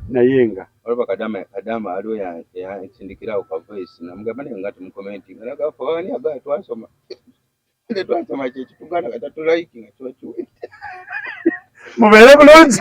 naye nga Waliwo kadama kadama aliwo yansindikirawo ka voice namugamba naye nga temucommentinga nagamba ani agaye twasoma tetwasoma kye kituganda kata tulike nga kiba kiwedde. Mubeere bulungi.